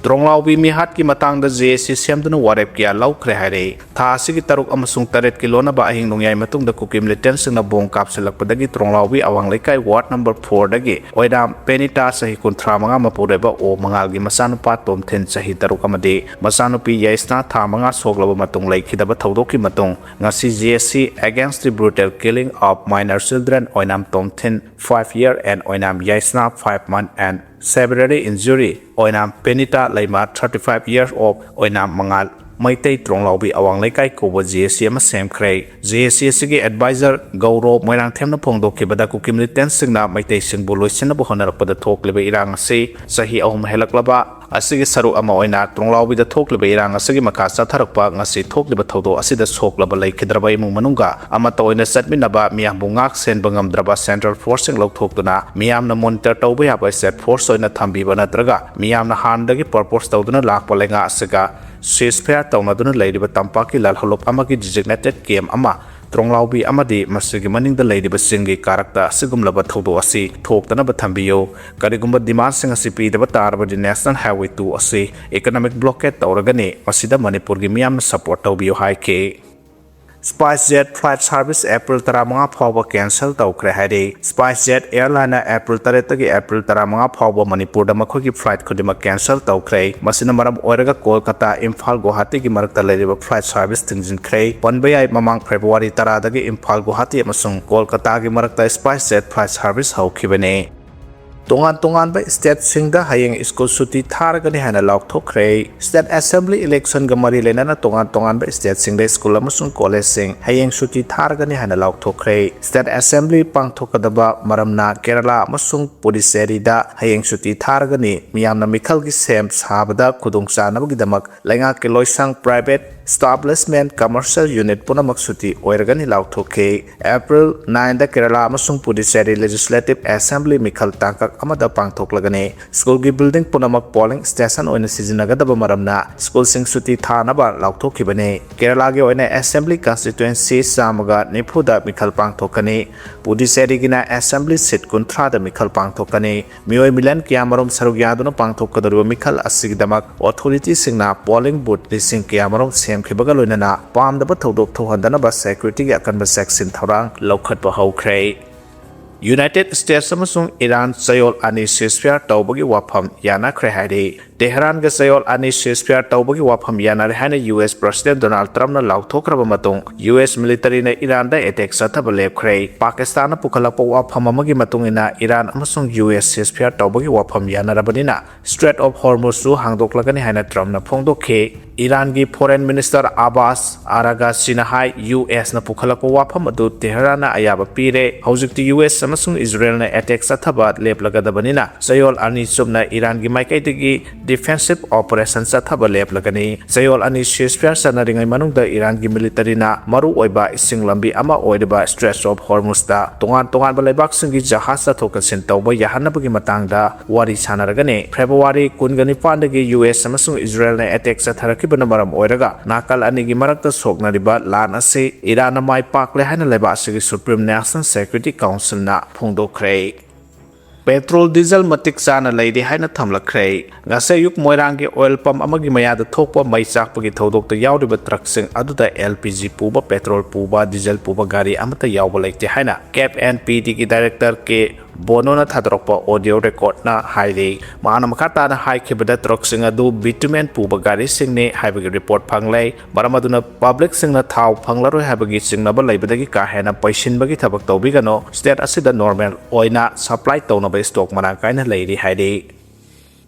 ꯇ꯭ꯔꯣꯡꯂꯥꯎꯕꯤ ꯃꯤꯍꯥꯠꯀꯤ ꯃꯇꯥꯡꯗ ꯖꯦ ꯑꯦꯁ ꯁꯤ ꯁꯦꯝꯗꯨꯅ ꯋꯥꯔꯦꯞ ꯀꯌꯥ ꯂꯧꯈ꯭ꯔꯦ ꯍꯥꯏꯔꯦ꯫ ꯊꯥ ꯑꯁꯤꯒꯤ ꯇꯔꯨꯛ ꯑꯃꯁꯨꯡ ꯇꯔꯦꯠꯀꯤ ꯂꯣꯟꯅꯕ ꯑꯍꯤꯡ ꯅꯣꯡꯌꯥꯏ ꯃꯇꯨꯡꯗ ꯀꯨꯀꯤ ꯃꯤꯂꯤꯇꯦꯟꯁꯤꯡꯅ ꯕꯣꯝ ꯀꯥꯞꯁꯤꯜꯂꯛꯄꯗꯒꯤ ꯇ꯭ꯔꯣꯡꯂꯥꯎꯕꯤ ꯑꯋꯥꯡ ꯂꯩꯀꯥꯏ ꯋꯥꯔꯗ ꯅꯝꯕꯔ ꯐꯣꯔꯗꯒꯤ ꯑꯣꯏꯅꯥꯝ ꯄꯦꯅꯤꯇꯥ ꯆꯍꯤ ꯀꯨꯟꯊ꯭ꯔꯥ ꯃꯉꯥ ꯃꯄꯨꯔꯣꯏꯕ ꯑꯣ ꯃꯉꯥꯜꯒꯤ ꯃꯆꯥꯅꯨꯄꯥ ꯇꯣꯝꯊꯤꯟ ꯆꯍꯤ ꯇꯔꯨꯛ ꯑꯃꯗꯤ ꯃꯆꯥꯅꯨꯄꯤ ꯌꯥꯏꯁꯅꯥ ꯊꯥ ꯃꯉꯥ ꯁꯣꯛꯂꯕ ꯃꯇꯨꯡ ꯂꯩꯈꯤꯗꯕ ꯊꯧꯗꯣꯛꯀꯤ ꯃꯇꯨꯡ ꯉꯁꯤ J S C Against the Brutal Killing of Minor Children Oinam Tomthin five year and Oinam ꯌꯥꯏꯁꯅꯥ five month and severely injury Oinam ꯄꯦꯅꯤꯇꯥ ꯂꯩꯃꯥ thirty five years of ꯑꯣꯏꯅꯥꯝ ꯃꯉꯥꯜ ꯃꯩꯇꯩ ꯇ꯭ꯔꯣꯡꯂꯥꯎꯕꯤ ꯑꯋꯥꯡ ꯂꯩꯀꯥꯏ ꯀꯧꯕ ꯖꯦ ꯑꯦꯁ ꯁꯤ ꯑꯃ ꯁꯦꯝꯈ꯭ꯔꯦ꯫ ꯖꯦ ꯑꯦꯁ ꯁꯤ ꯑꯁꯤꯒꯤ adviser Gouro ꯃꯣꯏꯔꯥꯡꯊꯦꯝꯅ ꯐꯣꯡꯗꯣꯛꯈꯤꯕꯗ ꯀꯨꯀꯤ ꯃꯤꯂꯤꯇꯦꯟꯁꯤꯡꯅ ꯃꯩꯇꯩꯁꯤꯡꯕꯨ ꯂꯣꯏꯁꯤꯟꯅꯕ ꯍꯣꯠꯅꯔꯛꯄꯗ ꯊꯣꯛꯂꯤꯕ ꯏꯔꯥꯡ ꯑꯁꯤ ꯆꯍꯤ ꯑꯍꯨꯝ ꯍꯦꯜꯂꯛꯂꯕ ꯑꯁꯤꯒꯤ ꯁꯔꯨꯛ ꯑꯃ ꯑꯣꯏꯅ ꯇ꯭ꯔꯣꯡꯂꯥꯎꯕꯤꯗ ꯊꯣꯛꯂꯤꯕ ꯏꯔꯥꯡ ꯑꯁꯤꯒꯤ ꯃꯈꯥ ꯆꯠꯊꯔꯛꯄ ꯉꯁꯤ ꯊꯣꯛꯂꯤꯕ ꯊꯧꯗꯣꯛ ꯑꯁꯤꯗ ꯁꯣꯛꯂꯕ ꯂꯩꯈꯤꯗ꯭ꯔꯕ ꯏꯃꯨꯡ ꯃꯅꯨꯡꯒ ꯑꯃꯠꯇ ꯑꯣꯏꯅ ꯆꯠꯃꯤꯟꯅꯕ ꯃꯤꯌꯥꯝꯕꯨ ꯉꯥꯛ ꯁꯦꯟꯕ ꯉꯝꯗ꯭ꯔꯕ ꯁꯦꯟꯇ꯭ꯔꯦꯜ ꯐꯣꯔꯁꯁꯤꯡ ꯂꯧꯊꯣꯛꯇꯨꯅ ꯃꯤꯌꯥꯝꯅ ꯃꯣꯅꯤꯇꯔ ꯇꯧꯕ ꯌꯥꯕ ꯁ꯭ꯇꯦꯠ ꯐꯣꯔꯁ ꯑꯣꯏꯅ ꯊꯝꯕꯤꯕ ꯅꯠꯇ꯭ꯔꯒ ꯃꯤꯌꯥꯝꯅ ꯍꯥꯟꯅꯗꯒꯤ ꯄ꯭ꯔꯣꯄꯣꯁ ꯇꯧꯗꯨꯅ ꯂꯥꯛꯄ ꯂꯩꯉꯥꯛ ꯑꯁꯤꯒ ceasefire ꯇꯧꯅꯗꯨꯅ ꯂꯩꯔꯤꯕ ꯇꯝꯄꯥꯛꯀꯤ ꯂꯥꯜꯍꯧꯂꯨꯞ ꯑꯃꯒꯤ designated camp ꯑꯃ ꯇ꯭ꯔꯣꯡꯂꯥꯎꯕꯤ ꯑꯃꯗꯤ ꯃꯁꯤꯒꯤ ꯃꯅꯤꯡꯗ ꯂꯩꯔꯤꯕ ꯆꯤꯡꯒꯤ ꯀꯥꯔꯛꯇ ꯑꯁꯤꯒꯨꯝꯂꯕ ꯊꯧꯗꯣꯛ ꯑꯁꯤ ꯊꯣꯛꯇꯅꯕ ꯊꯝꯕꯤꯌꯨ꯫ ꯀꯔꯤꯒꯨꯝꯕ ꯗꯤꯃꯥꯟꯁꯤꯡ ꯑꯁꯤ ꯄꯤꯗꯕ ꯇꯥꯔꯕꯗꯤ National Highway two ꯑꯁꯤ economic blockade ꯇꯧꯔꯒꯅꯤ꯫ ꯃꯁꯤꯗ ꯃꯅꯤꯄꯨꯔꯒꯤ ꯃꯤꯌꯥꯝꯅ support ꯇꯧꯕꯤꯌꯨ ꯍꯥꯏꯈꯤ꯫ SpiceJet flight service April ꯇꯔꯥꯃꯉꯥ ꯐꯥꯎꯕ cancel ꯇꯧꯈ꯭ꯔꯦ ꯍꯥꯏꯔꯤ꯫ SpiceJet airline ꯅ April ꯇꯔꯦꯠꯇꯒꯤ April ꯇꯔꯥꯃꯉꯥ ꯐꯥꯎꯕ ꯃꯅꯤꯄꯨꯔꯗ ꯃꯈꯣꯏꯒꯤ flight ꯈꯨꯗꯤꯡꯃꯛ cancel ꯇꯧꯈ꯭ꯔꯦ꯫ ꯃꯁꯤꯅ ꯃꯔꯝ ꯑꯣꯏꯔꯒ ꯀꯣꯜꯀꯇꯥ ꯏꯝꯐꯥꯜ ꯒꯨꯋꯥꯍꯥꯇꯤꯒꯤ ꯃꯔꯛꯇ ꯂꯩꯔꯤꯕ flight service ꯊꯤꯡꯖꯤꯟꯈ꯭ꯔꯦ꯫ ꯄꯟꯕ ꯌꯥꯏ, ꯃꯃꯥꯡ February ꯇꯔꯥꯗꯒꯤ ꯏꯝꯐꯥꯜ ꯒꯨꯋꯥꯍꯥꯇꯤ ꯑꯃꯁꯨꯡ ꯀꯣꯜꯀꯇꯥꯒꯤ ꯃꯔꯛꯇ SpiceJet flight service ꯍꯧꯈꯤꯕꯅꯤ꯫ ꯇꯣꯉꯥꯟ ꯇꯣꯉꯥꯟꯕ state ꯁꯤꯡꯗ ꯍꯌꯦꯡ school ꯁꯨꯇꯤ ꯊꯥꯔꯒꯅꯤ ꯍꯥꯏꯅ ꯂꯥꯎꯊꯣꯛꯈ꯭ꯔꯦ꯫ State Assembly election ꯒ ꯃꯔꯤ ꯂꯩꯅꯅ ꯇꯣꯉꯥꯟ ꯇꯣꯉꯥꯟꯕ state ꯁꯤꯡꯗ school ꯑꯃꯁꯨꯡ college ꯁꯤꯡ ꯍꯌꯦꯡ ꯁꯨꯇꯤ ꯊꯥꯔꯒꯅꯤ ꯍꯥꯏꯅ ꯂꯥꯎꯊꯣꯛꯈ꯭ꯔꯦ꯫ State Assembly ꯄꯥꯡꯊꯣꯛꯀꯗꯕ ꯃꯔꯝꯅ ꯀꯦꯔꯂꯥ ꯑꯃꯁꯨꯡ ꯄꯨꯗꯨꯆꯦꯔꯤꯗ ꯍꯌꯦꯡ ꯁꯨꯇꯤ ꯊꯥꯔꯒꯅꯤ꯫ ꯃꯤꯌꯥꯝꯅ ꯃꯤꯈꯜꯒꯤ ꯁꯦꯝ ꯁꯥꯕꯗ ꯈꯨꯗꯣꯡꯆꯥꯅꯕꯒꯤꯗꯃꯛ ꯂꯩꯉꯥꯛꯀꯤ ꯂꯣꯏꯁꯪ, private Establishment, commercial unit ꯄꯨꯝꯅꯃꯛ ꯁꯨꯇꯤ ꯑꯣꯏꯔꯒꯅꯤ ꯂꯥꯎꯊꯣꯛꯈꯤ꯫ ꯑꯦꯄ꯭ꯔꯤꯜ ꯅꯥꯏꯟꯗ ꯀꯦꯔꯂꯥ ꯑꯃꯁꯨꯡ ꯄꯨꯗꯨꯆꯦꯔꯤ Legislative Assembly ꯃꯤꯈꯜ ꯇꯥꯡꯀꯛ ꯑꯃꯗ ꯄꯥꯡꯊꯣꯛꯂꯒꯅꯤ꯫ ꯁ꯭ꯀꯨꯜꯒꯤ ꯕꯤꯜꯗꯤꯡ ꯄꯨꯝꯅꯃꯛ ꯄꯣꯂꯤꯡ ꯁ꯭ꯇꯦꯁꯟ ꯑꯣꯏꯅ ꯁꯤꯖꯤꯟꯅꯒꯗꯕ ꯃꯔꯝꯅ ꯁ꯭ꯀꯨꯜꯁꯤꯡ ꯁꯨꯇꯤ ꯊꯥꯅꯕ ꯂꯥꯎꯊꯣꯛꯈꯤꯕꯅꯤ꯫ ꯀꯦꯔꯂꯥꯒꯤ ꯑꯣꯏꯅ ꯑꯦꯁꯦꯝꯕ꯭ꯂꯤ ꯀꯟꯁꯇꯤꯇ꯭ꯋꯦꯟꯁꯤ ꯆꯥꯝꯃꯒ ꯅꯤꯐꯨꯗ ꯃꯤꯈꯜ ꯄꯥꯡꯊꯣꯛꯀꯅꯤ꯫ ꯄꯨꯗꯨꯆꯦꯔꯤꯒꯤꯅ ꯑꯦꯁꯦꯝꯕ꯭ꯂꯤ ꯁꯤꯠ ꯀꯨꯟꯊ꯭ꯔꯥꯗ ꯃꯤꯈꯜ ꯄꯥꯡꯊꯣꯛꯀꯅꯤ꯫ ꯃꯤꯑꯣꯏ ꯃꯤꯂꯤꯌꯟ ꯀꯌꯥꯃꯔꯨꯝ ꯁꯔꯨꯛ ꯌꯥꯗꯨꯅ ꯄꯥꯡꯊꯣꯛꯀꯗꯧꯔꯤꯕ ꯃꯤꯈꯜ ꯑꯁꯤꯒꯤꯗꯃꯛ ꯑꯣꯊꯣꯔꯤꯇꯤꯁꯤꯡꯅ ꯄꯣꯂꯤꯡ ꯕꯨꯊ ꯂꯤꯁꯤꯡ ꯀꯌꯥꯃꯔꯨꯝ ꯁꯦꯝꯈꯤꯕꯒ ꯂꯣꯏꯅꯅ ꯄꯥꯝꯗꯕ ꯊꯧꯗꯣꯛ ꯊꯣꯛꯍꯟꯗꯅꯕ ꯁꯦꯀ꯭ꯌꯨꯔꯤꯇꯤꯒꯤ ꯑꯀꯟꯕ ꯆꯦꯛꯁꯤꯟ ꯊꯧꯔꯥꯡ ꯂꯧꯈꯠꯄ ꯍꯧꯈ꯭ꯔꯦ꯫ ꯌꯨꯅꯥꯏꯇꯦꯗ ꯁ꯭ꯇꯦꯠꯁ ꯑꯃꯁꯨꯡ ꯏꯔꯥꯟ ꯆꯌꯣꯜ ꯑꯅꯤ ceasefire ꯇꯧꯕꯒꯤ ꯋꯥꯐꯝ ꯌꯥꯅꯈ꯭ꯔꯦ ꯍꯥꯏꯔꯤ꯫ ꯇꯦꯍꯔꯥꯟꯒ ꯆꯌꯣꯜ ꯑꯅꯤ ceasefire ꯇꯧꯕꯒꯤ ꯋꯥꯐꯝ ꯌꯥꯅꯔꯦ ꯍꯥꯏꯅ ꯌꯨ ꯑꯦꯁ ꯄ꯭ꯔꯁꯤꯗꯦꯟ ꯗꯣꯅꯥꯜꯗ ꯇ꯭ꯔꯝꯞꯅ ꯂꯥꯎꯊꯣꯛꯈ꯭ꯔꯕ ꯃꯇꯨꯡ, ꯌꯨ ꯑꯦꯁ ꯃꯤꯂꯤꯇꯔꯤꯅ ꯏꯔꯥꯟꯗ ꯑꯦꯇꯦꯛ ꯆꯠꯊꯕ ꯂꯦꯞꯈ꯭ꯔꯦ꯫ ꯄꯥꯀꯤꯁꯇꯥꯟꯅ ꯄꯨꯈꯠꯂꯛꯄ ꯋꯥꯐꯝ ꯑꯃꯒꯤ ꯃꯇꯨꯡ ꯏꯟꯅ ꯏꯔꯥꯟ ꯑꯃꯁꯨꯡ ꯌꯨ ꯑꯦꯁ ceasefire ꯇꯧꯕꯒꯤ ꯋꯥꯐꯝ ꯌꯥꯅꯔꯕꯅꯤꯅ, Strait of Hormuzꯁꯨ ꯍꯥꯡꯗꯣꯛꯂꯒꯅꯤ ꯍꯥꯏꯅ ꯇ꯭ꯔꯝꯞꯅ ꯐꯣꯡꯗꯣꯛꯈꯤ꯫ ꯏꯔꯥꯟꯒꯤ ꯐꯣꯔꯦꯟ ꯃꯤꯅꯤꯁꯇꯔ ꯑꯕꯥꯁ ꯑꯔꯥꯒꯥꯁꯤꯅ ꯍꯥꯏ, ꯌꯨ ꯑꯦꯁꯅ ꯄꯨꯈꯠꯂꯛꯄ ꯋꯥꯐꯝ ꯑꯗꯨ ꯇꯦꯍꯔꯥꯟꯅ ꯑꯌꯥꯕ ꯄꯤꯔꯦ꯫ ꯍꯧꯖꯤꯛꯇꯤ ꯌꯨ ꯑꯦꯁ ꯑꯃꯁꯨꯡ ꯏꯖꯔꯦꯜꯅ ꯑꯦꯇꯦꯛ ꯆꯠꯊꯕ ꯂꯦꯞꯂꯒꯗꯕꯅꯤꯅ, ꯆꯌꯣꯜ ꯑꯅꯤ ꯆꯨꯞꯅ ꯏꯔꯥꯟꯒꯤ ꯃꯥꯏꯀꯩꯗꯒꯤ ꯗꯤꯐꯦꯟꯁꯤꯚ ꯑꯣꯄꯔꯦꯁꯟ ꯆꯠꯊꯕ ꯂꯦꯞꯂꯒꯅꯤ꯫ ꯆꯌꯣꯜ ꯑꯅꯤ ceasefire ꯆꯠꯅꯔꯤꯉꯩ ꯃꯅꯨꯡꯗ ꯏꯔꯥꯟꯒꯤ ꯃꯤꯂꯤꯇꯔꯤꯅ ꯃꯔꯨꯑꯣꯏꯕ ꯏꯁꯤꯡ ꯂꯝꯕꯤ ꯑꯃ ꯑꯣꯏꯔꯤꯕ Strait of Hormuzꯇ ꯇꯣꯉꯥꯟ ꯇꯣꯉꯥꯟꯕ ꯂꯩꯕꯥꯛꯁꯤꯡꯒꯤ ꯖꯍꯥꯖ ꯆꯠꯊꯣꯛ ꯆꯠꯁꯤꯟ ꯇꯧꯕ ꯌꯥꯍꯟꯅꯕꯒꯤ ꯃꯇꯥꯡꯗ ꯋꯥꯔꯤ ꯁꯥꯟꯅꯔꯒꯅꯤ꯫ ꯐꯦꯕ꯭ꯔꯨꯋꯥꯔꯤ ꯀꯨꯟꯒ ꯅꯤꯄꯥꯟꯗꯒꯤ ꯌꯨ ꯑꯦꯁ ꯑꯃꯁꯨꯡ ꯏꯖꯔꯦꯜꯅ ꯑꯦꯇꯦꯛ ꯆꯠꯊꯔꯛꯈꯤꯕꯅ ꯃꯔꯝ ꯑꯣꯏꯔꯒ ꯅꯥꯀꯜ ꯑꯅꯤꯒꯤ ꯃꯔꯛꯇ ꯁꯣꯛꯅꯔꯤꯕ ꯂꯥꯟ ꯑꯁꯤ ꯏꯔꯥꯟꯅ ꯃꯥꯏ ꯄꯥꯛꯂꯦ ꯍꯥꯏꯅ ꯂꯩꯕꯥꯛ ꯑꯁꯤꯒꯤ Supreme National Security Councilꯅ ꯐꯣꯡꯗꯣꯛꯈ꯭ꯔꯦ꯫ ꯄꯦꯇ꯭ꯔꯣꯜ, ꯗꯤꯖꯜ ꯃꯇꯤꯛ ꯆꯥꯅ ꯂꯩꯔꯤ ꯍꯥꯏꯅ ꯊꯝꯂꯛꯈ꯭ꯔꯦ꯫ ꯉꯁꯤ ꯑꯌꯨꯛ ꯃꯣꯏꯔꯥꯡꯒꯤ ꯑꯣꯏꯜ ꯄꯝꯞ ꯑꯃꯒꯤ ꯃꯌꯥꯗ ꯊꯣꯛꯄ ꯃꯩ ꯆꯥꯛꯄꯒꯤ ꯊꯧꯗꯣꯛꯇ ꯌꯥꯎꯔꯤꯕ ꯇ꯭ꯔꯛꯁꯤꯡ ꯑꯗꯨꯗ ꯑꯦꯜ ꯄꯤ ꯖꯤ ꯄꯨꯕ, ꯄꯦꯇ꯭ꯔꯣꯜ ꯄꯨꯕ, ꯗꯤꯖꯜ ꯄꯨꯕ ꯒꯥꯔꯤ ꯑꯃꯠꯇ ꯌꯥꯎꯕ ꯂꯩꯇꯦ ꯍꯥꯏꯅ ꯀꯦꯞ ꯑꯦꯟ ꯄꯤ ꯗꯤꯒꯤ ꯗꯥꯏꯔꯦꯛꯇꯔ ꯀꯦ ꯕꯣꯅꯣꯅ ꯊꯥꯗꯣꯔꯛꯄ ꯑꯣꯗꯤꯑꯣ ꯔꯦꯀꯣꯔꯗꯅ ꯍꯥꯏꯔꯤ꯫ ꯃꯍꯥꯛꯅ ꯃꯈꯥ ꯇꯥꯅ ꯍꯥꯏꯈꯤꯕꯗ, ꯇ꯭ꯔꯛꯁꯤꯡ ꯑꯗꯨ ꯕꯤꯇꯨꯃꯦꯟ ꯄꯨꯕ ꯒꯥꯔꯤꯁꯤꯡꯅꯤ ꯍꯥꯏꯕꯒꯤ ꯔꯤꯄꯣꯔꯠ ꯐꯪꯂꯦ꯫ ꯃꯔꯝ ꯑꯗꯨꯅ ꯄꯕ꯭ꯂꯤꯛꯁꯤꯡꯅ ꯊꯥꯎ ꯐꯪꯂꯔꯣꯏ ꯍꯥꯏꯕꯒꯤ ꯆꯤꯡꯅꯕ ꯂꯩꯕꯗꯒꯤ ꯀꯥ ꯍꯦꯟꯅ ꯄꯩꯁꯤꯟꯕꯒꯤ ꯊꯕꯛ ꯇꯧꯕꯤꯒꯅꯨ꯫ ꯁ꯭ꯇꯦꯠ ꯑꯁꯤꯗ ꯅꯣꯔꯃꯦꯜ ꯑꯣꯏꯅ ꯁꯄ꯭ꯂꯥꯏ ꯇꯧꯅꯕ ꯁ꯭ꯇꯣꯛ ꯃꯔꯥꯡ ꯀꯥꯏꯅ ꯂꯩꯔꯤ ꯍꯥꯏꯔꯤ꯫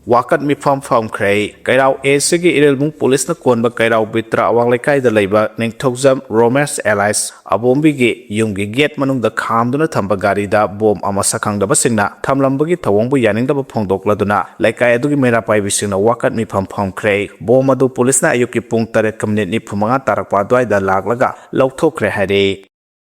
ꯋꯥꯀꯠ ꯃꯤꯐꯝ ꯐꯝꯈ꯭ꯔꯦ꯫ ꯀꯩꯔꯥꯎ ꯑꯦꯁꯤꯒꯤ ꯏꯔꯤꯜꯕꯨꯡ ꯄꯨꯂꯤꯁꯅ ꯀꯣꯟꯕ ꯀꯩꯔꯥꯎ ꯕꯤꯇ꯭ꯔꯥ ꯑꯋꯥꯡ ꯂꯩꯀꯥꯏꯗ ꯂꯩꯕ ꯅꯤꯡꯊꯧꯖꯝ ꯔꯣꯃꯦꯁ ꯑꯦꯂꯥꯏꯁ ꯑꯕꯣꯝꯕꯤꯒꯤ ꯌꯨꯝꯒꯤ ꯒꯦꯠ ꯃꯅꯨꯡꯗ ꯈꯥꯝꯗꯨꯅ ꯊꯝꯕ ꯒꯥꯔꯤꯗ ꯕꯣꯝ ꯑꯃ ꯁꯛꯈꯪꯗꯕꯁꯤꯡꯅ ꯊꯝꯂꯝꯕꯒꯤ ꯊꯧꯑꯣꯡꯕꯨ ꯌꯥꯅꯤꯡꯗꯕ ꯐꯣꯡꯗꯣꯛꯂꯗꯨꯅ ꯂꯩꯀꯥꯏ ꯑꯗꯨꯒꯤ ꯃꯩꯔꯥ ꯄꯥꯏꯕꯤꯁꯤꯡꯅ ꯋꯥꯀꯠ ꯃꯤꯐꯝ ꯐꯝꯈ꯭ꯔꯦ꯫ ꯕꯣꯝ ꯑꯗꯨ ꯄꯨꯂꯤꯁꯅ ꯑꯌꯨꯛꯀꯤ ꯄꯨꯡ ꯇꯔꯦꯠꯀ ꯃꯤꯅꯤꯠ ꯅꯤꯐꯨ ꯃꯉꯥ ꯇꯥꯔꯛꯄ ꯑꯗꯨꯋꯥꯏꯗ ꯂꯥꯛꯂꯒ ꯂꯧꯊꯣꯛꯈ꯭ꯔꯦ ꯍꯥꯏꯔꯦ꯫